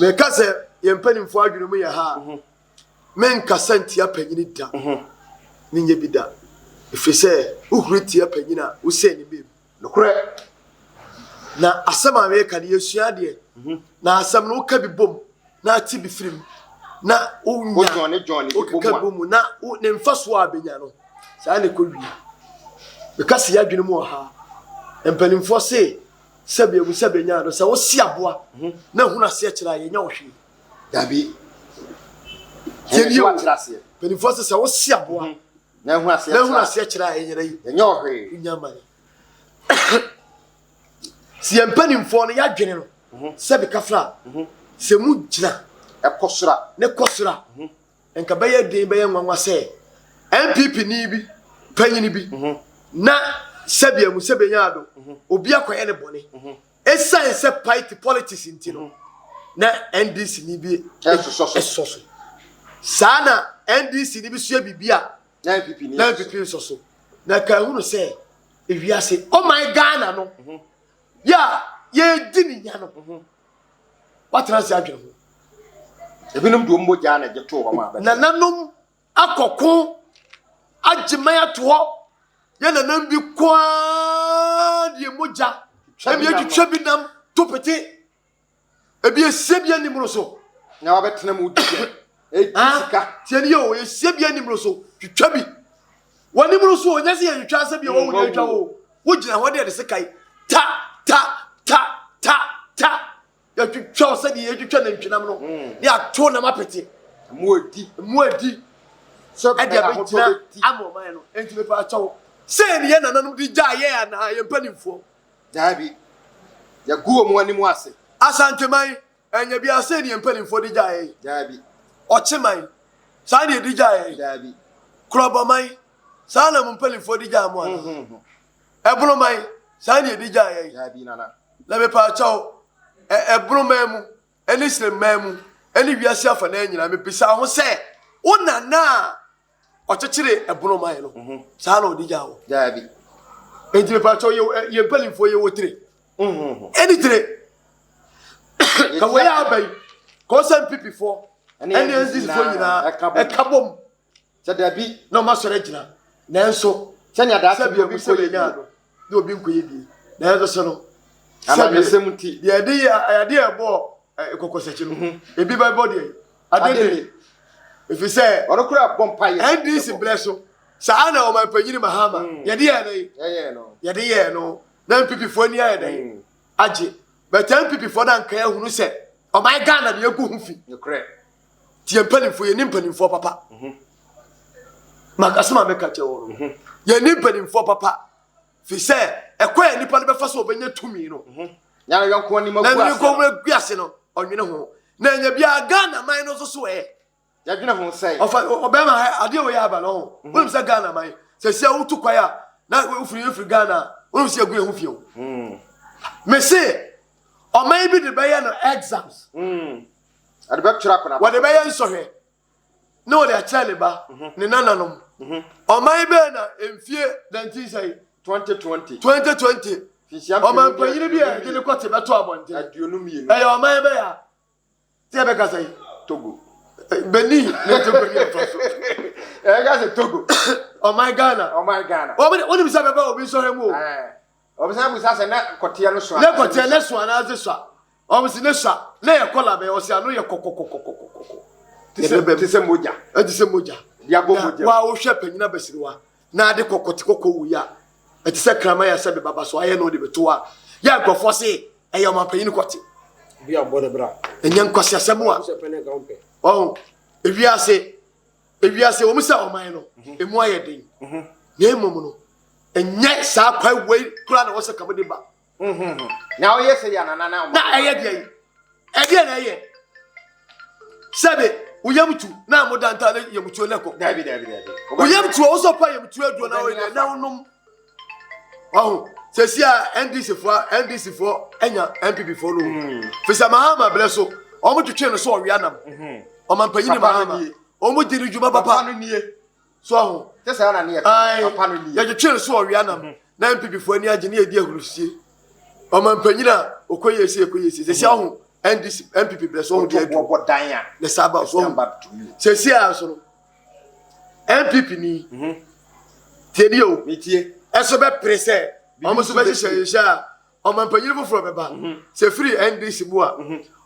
Meka sɛ yɛn mpanimfoɔ adwene mu yɛ ha a. Mhm. Menkasa ntia panyini da. Menyɛ bi da. Ɛfiri sɛ wohuri tia panyini a, wosɛe ne mem. Nokorɛ. Na asɛm a meka no, yɛsua adeɛ. Na asɛm no, woka bi bom na ate bi firi mu na wonya wokeka bi bom na ne mfasoɔ a bɛnya no, saa na ɛkɔwie. Meka sɛ yɛadwene mu wɔ ha. Mpanimfoɔ se sɛ bɛmu sɛ bɛnya no, sɛ wose aboa na hunu aseɛ kyerɛ a, yɛnya wo hwee. Dabi. Tiɛ o. Mpanimfoɔ sɛ sɛ wose aboa mhm. na ehunu aseɛ na ehunu aseɛ kyerɛ a ɛnyɛ yi. Ɛnyɛ ɔhwee. Wonya ama ne. Si yɛn mpanimfoɔ no yɛadwene no mhm. sɛ beka fra mhm. sɛ mu gyina ɛkɔ soro a ne kɔ soro a nka bɛyɛ den bɛyɛ nwanwa sɛ NPP ni bi panyin bi na sɛbea mu sɛ bɛnya ado obi akɔyɛ ne bɔne Esiane sɛ party politics nti no, na NDC ni bi ɛsosɔ so. Saa na NDC ni bi so yɛ biribi a na NPP na NPP nsɔ so. Na ka ehunu sɛ ewiase ɔman Ghana no mhm. yɛ a yɛredi ne nya no mhm. watena ase adwene ho. Ebinom de wɔn mogya na ɛgye too hɔ ma abɛtena. Nananom akɔko agye man ato hɔ. Yɛn nanam bi kɔ ara deɛ mogya. Ebi atwitwa bi nam to pete. Ebi esie bi anim no so. Na wabɛtena mu di dɛ. Edi sika. Tie ni o, esie bi anim no so. Twitwa bi. W'anim no so o, nyɛ sɛ yɛtwitwa sɛ bi ɛwɔ wo na atwa wo. Wogyina hɔ de yɛde sekan ta ta ta ta ta. Yɛtwitwa wo sɛdeɛ yɛtwitwa nantwinam no. Ne yɛato nam apete. Mu adi. Mu adi. Ɛde abɛgyina ama ɔman no. Enti mepa kyɛw. Sɛ ne yɛn nananom de gyaa yɛn anaa yɛn mpanimfoɔ. Daabi. Yɛgu wɔn anim ase. Asanteman, ɛnyɛ biara sɛ ne yɛn mpanimfoɔ de gyaa yɛn. Daabi. Ɔkyeman, saa ne yɛde gyaa yɛn. Daabi. Korɔbɔman, saa na mo mpanimfoɔ de gyaa mo anaa? Ɛboroman, saa ne yɛde gyaa yɛn. Daabi, nana. Na mepa kyɛw, ɛboroman mu, ɛne sremman mu, ɛne wiase afanan nyinaa, mebisa ho sɛ, wo nana a ɔkyekyere ɛbono man no mhm. saa na ɔde gyaa wɔ. Daabi. Enti mepa kyɛw yɛ yɛ mpanimfoɔ yɛ wɔ tire. Mhm. Ɛni tire. Ka wɔ yɛ aba yi ka ɔsɛ NPP foɔ ɛne NDC foɔ nyinaa ɛka bom. Sɛ daabi. Na ɔma sɔrɔ agyina nanso. Sɛnea daakye bi obi nkɔ yɛ bie no na obi nkɔ yɛ bie nanso so no. Amanyɔsɛm nti. Deɛ ɛde yɛ ɛde ɛbɔ kɔkɔsakyi no ebi bɛbɔ deɛ. Adede, ɛfiri sɛ ɔno koraa bɔ mpaeɛ. NDC berɛ so saa na ɔmanpanyin Mahama mm. yɛde yɛɛ no yɛde yɛɛ no na NPP foɔ ani ayɛ dɛn mm. agye but NPP foɔ no anka ahunu sɛ ɔman Ghana de agu ho fi nti yɛn mpanimfoɔ yɛni mpanimfoɔ papa mhm. makasɛm a meka kyerɛ wɔ no mhm. yɛni mpanimfoɔ papa fi sɛ ɛkɔ yɛ nipa no bɛfa so ɔbɛnya tumi no mhm. na ne yɔnko anim agu ase no agu ase no ɔnwene ho na ɛnyɛ biara Ghana man no nso so ɛ yɛdwene ho sɛ ɔfa ɔbɛrima ha adeɛ wɔ yɛ aba no ho mhm. wonim sɛ Ghana man sɛ sia wotu kwan a na wofiri efiri Ghana a wonim sɛ yɛgu yɛn ho fie o hmm. mese ɔman bi de bɛyɛ no exams hmm. wɔde bɛyɛ nsɔhwɛ na wɔde akyerɛ ne ba mhm. ne nananom mhm. ɔman bɛɛ na mfie 19 sɛn 2020 2020 ɔman panyin bi a yɛde ne kɔte bɛto abɔnten ɛyɛ ɔman bɛyɛ a tí yɛ bɛka sɛ Togo eh, Benin ne Togo ne ɛtɔ so ɛyɛ sɛ Togo ɔman Ghana ɔman Ghana wɔn nim sɛ bɛba obi nsɔhwɛ mu o eh. ɔbɛsan busa sɛ ne kɔteɛ no so ne kɔteɛ ne so anaasɛ so a Ɔmo si ne sua na yɛ kɔla bɛyɛ ɔsi ano yɛ kɔkɔkɔkɔkɔkɔ. Te sɛ mogya. Ɛte sɛ mogya. De abɔ mogya. Wa wohwɛ panyin abasiriwa na ade kɔkɔ te kɔkɔ wu ya. Ɛte sɛ kraman yɛ sɛ bebaba so ayɛ na ɔde bɛto a. Yɛ nkurɔfoɔ se ɛyɛ ɔmanpanyin kɔte. Bi abɔ ne bra. Ɛnyɛ nkwasi asɛm a. Ɔho ewiase ewiase wɔn sɛ ɔman no mhm. emu ayɛ den. Mhm. Na mmom no ɛnyɛ saa kwan wei koraa na wɔsɛ kamo de ba. Na ɔyɛ sɛ yɛ nana na na ɛyɛ deɛ yi ɛdeɛ na ɛyɛ sɛbe woyam tu na mo danta ne yamtuo ne kɔ dabi dabi dabi woyam tu ɔwɔ pa yamtuo aduro na ɔyɛ na wonom ɔho sɛsi a ndc foɔ ndc foɔ anya npp foɔ no hmm. fisɛ mahama brɛ so wɔn twetwe no so ɔwia nam ɔmampanyin mahama wɔn di ne dwuma papa so aho sɛ saa na ne yɛ papa no nie yɛtwetwe no so ɔwea nam mhm. na npp foɔ ani agye ne yɛdi ahurusie ɔmampanyin a ɔkɔ yɛ esi ɛkɔ yɛ esi sɛsi aho ndc npp brɛ so ɔho deɛ adu bɔ dan a ne saa ba so ɔho sɛsi a so no npp ni mhm. tie ni o ɛso bɛpere sɛ wɔn nso bɛhyehyɛ hyehyɛ a ɔmampanyin foforɔ bɛba mhm. sɛ firi ndc mu a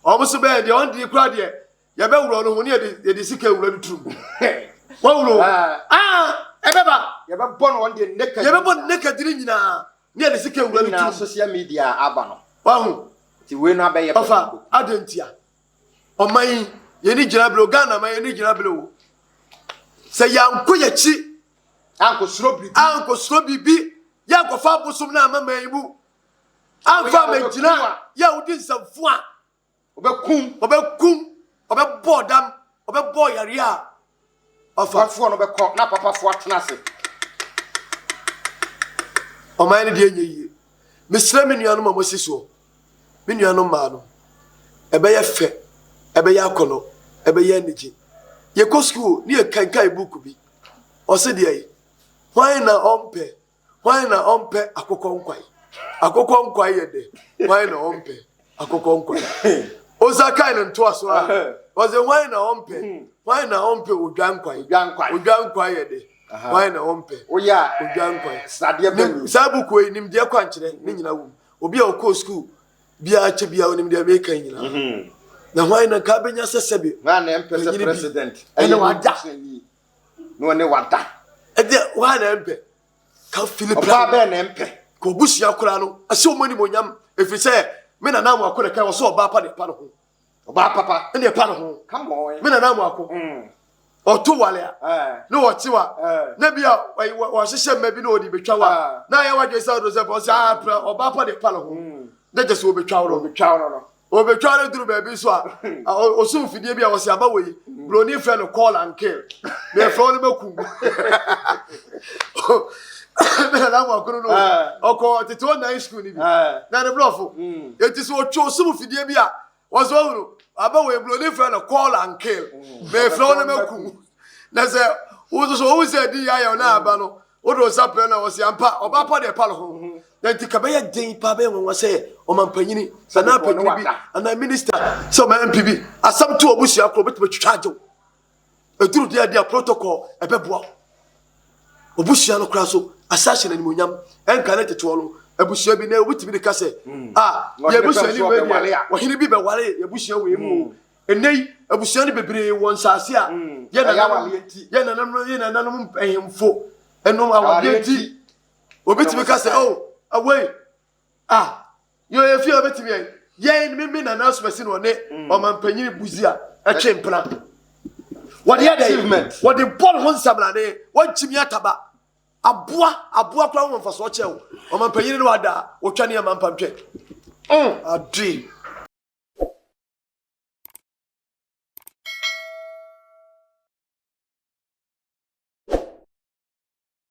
wɔn nso bɛyɛ deɛ wɔn deɛ kura deɛ yɛbɛworɔ no ho ne yɛde yɛde sika awura no turum wɔworɔ ah, ah ɛbɛba yɛbɛbɔ no wɔn deɛ naked yɛbɛbɔ no naked ne nyinaa ne yɛde sika awura no turum social media aba no wahu ti wei no abɛyɛ ɔfa adantia ɔman yi yɛni gyina bere o Ghana man yɛni gyina bere o sɛ yɛankɔ yɛkyi ankɔsuro biribi ankɔsuro biribi yɛankɔfa abosom no ama man yi mu amfa amɛgyina yɛ a wodi nsɛmfo a Ɔbɛkum. Ɔbɛkum. Ɔbɛbɔ dam. Ɔbɛbɔ yareɛ a ɔfa. Papafoɔ no bɛkɔ na papafoɔ atena ase. Ɔman no deɛ nyɛ yie. Mesrɛ me nuanom a moasi soɔ, me nuanom mmaa no, ɛbɛyɛ fɛ, ɛbɛyɛ akɔnɔ, ɛbɛyɛ anigye. Yɛkɔ sukuu ne yɛkankan buuku bi. Ɔse deɛ yi, hwan na ɔmpɛ Hwan na ɔmpɛ akokɔ nkwan? Akokɔ nkwan yɛ dɛ. Hwan na ɔmpɛ akokɔ nkwan? Osa kae no ntoaso a, ɔsɛ hwan na ɔmpɛ? Hwan na ɔmpɛ odwa nkwan? Odwa nkwan yɛ dɛ. Hwan na ɔmpɛ? Woyɛ a Odwa nkwan. Sradeɛ bɛ ni. Saa buku yi nimdeɛ kwankyerɛ ne nyina wom. Obi a ɔkɔɔ sukuu biara kyɛ biara onim deɛ meka yi nyinaa. Mhm. Na hwan na nka bɛnya sɛ sɛbe Hwan na ɛmpɛ sɛ panyini bi president ɛne ɛyɛ ne wada. busuani na ɔne wada. Ɛdeɛ hwan na ɛmpɛ? Ka Philip Ɔbaa bɛɛ na ɛmpɛ. Ka obusua koraa no ɛsɛ wɔn animonyam ɛfiri sɛ me nana amoako na ɛka wɔ sɛ ɔbaa pa na ɛpa ne ho. Ɔbaa papa. Ɛna ɛpa ne ho. Come on. Me nana amoako. Ɔto wale a. Ne wɔkye wa. Na bi a wɔhyehyɛ mma bi na wɔde betwa wa. Na ayɛ wadwe sɛ ɔdo sɛ ɔsɛ ah ɔbaa pa na ɛpa ne ho. Na gyɛ sɛ wɔbɛtwa wo no. Wɔbɛtwa wo no. Wɔbɛtwa no duru baabi nso a, ɔsum fidie bi a wɔsi aba wɔ yi, buroni frɛ no call and kill. Mefrɛ wo no bɛkum. Mena mo akono no, ɔkɔ tete hɔ nan school no bi. Na ne borɔfo. Eti sɛ ɔtwa ɔsum fidie bi a, wɔsɛ ɔhunu, aba wɔ yi, buroni frɛ no call and kill. Mefrɛ wo no bɛkum. Na sɛ wo nso so wohu sɛ di yɛ ayɛ na aba no, wode wo nsa pɛ no a, ɔse ampa, ɔbaa pa deɛ ɛpa ne ho. Na nti ka bɛyɛ den paa bɛyɛ nwanwa sɛ ɔmampanyini anaa panyini bi anaa minista sɛ ɔma MP bi asɛm to ɔbusua korɔ obɛtumi atwitwa agye wo. Ɛduru deɛ adeɛ a protocol ɛbɛboa wo. Obusua no koraa so asa ahyɛ no animuonyam. Ɛnka ne teteɔ no abusua bi na obɛtumi de ka sɛ ah yɛ abusua ni wei deɛ ɔhene bi bɛware yɛ abusua wei mu o. Ɛnnɛ yi, abusua no bebree wɔ nsase a mm. yɛ nananom yɛ nananom yɛ nananom ahemfo ɛnom awadeɛ nti obi tumi ka sɛ oh awei ah yɛ yɛ fie a obetumi yɛ yɛn me me nana asomasi na ɔne mm. ɔmampanyin buzi a ɛtwe mpena wɔde yɛ dɛ wɔde bɔɔl ho nsamrane wɔntumi ataba Aboa, aboa koraa wɔ mfasoɔ kyɛn wo. Ɔmampanyin ne wada a, wɔtwa ne ama mpamtwɛ. Mm. Ade.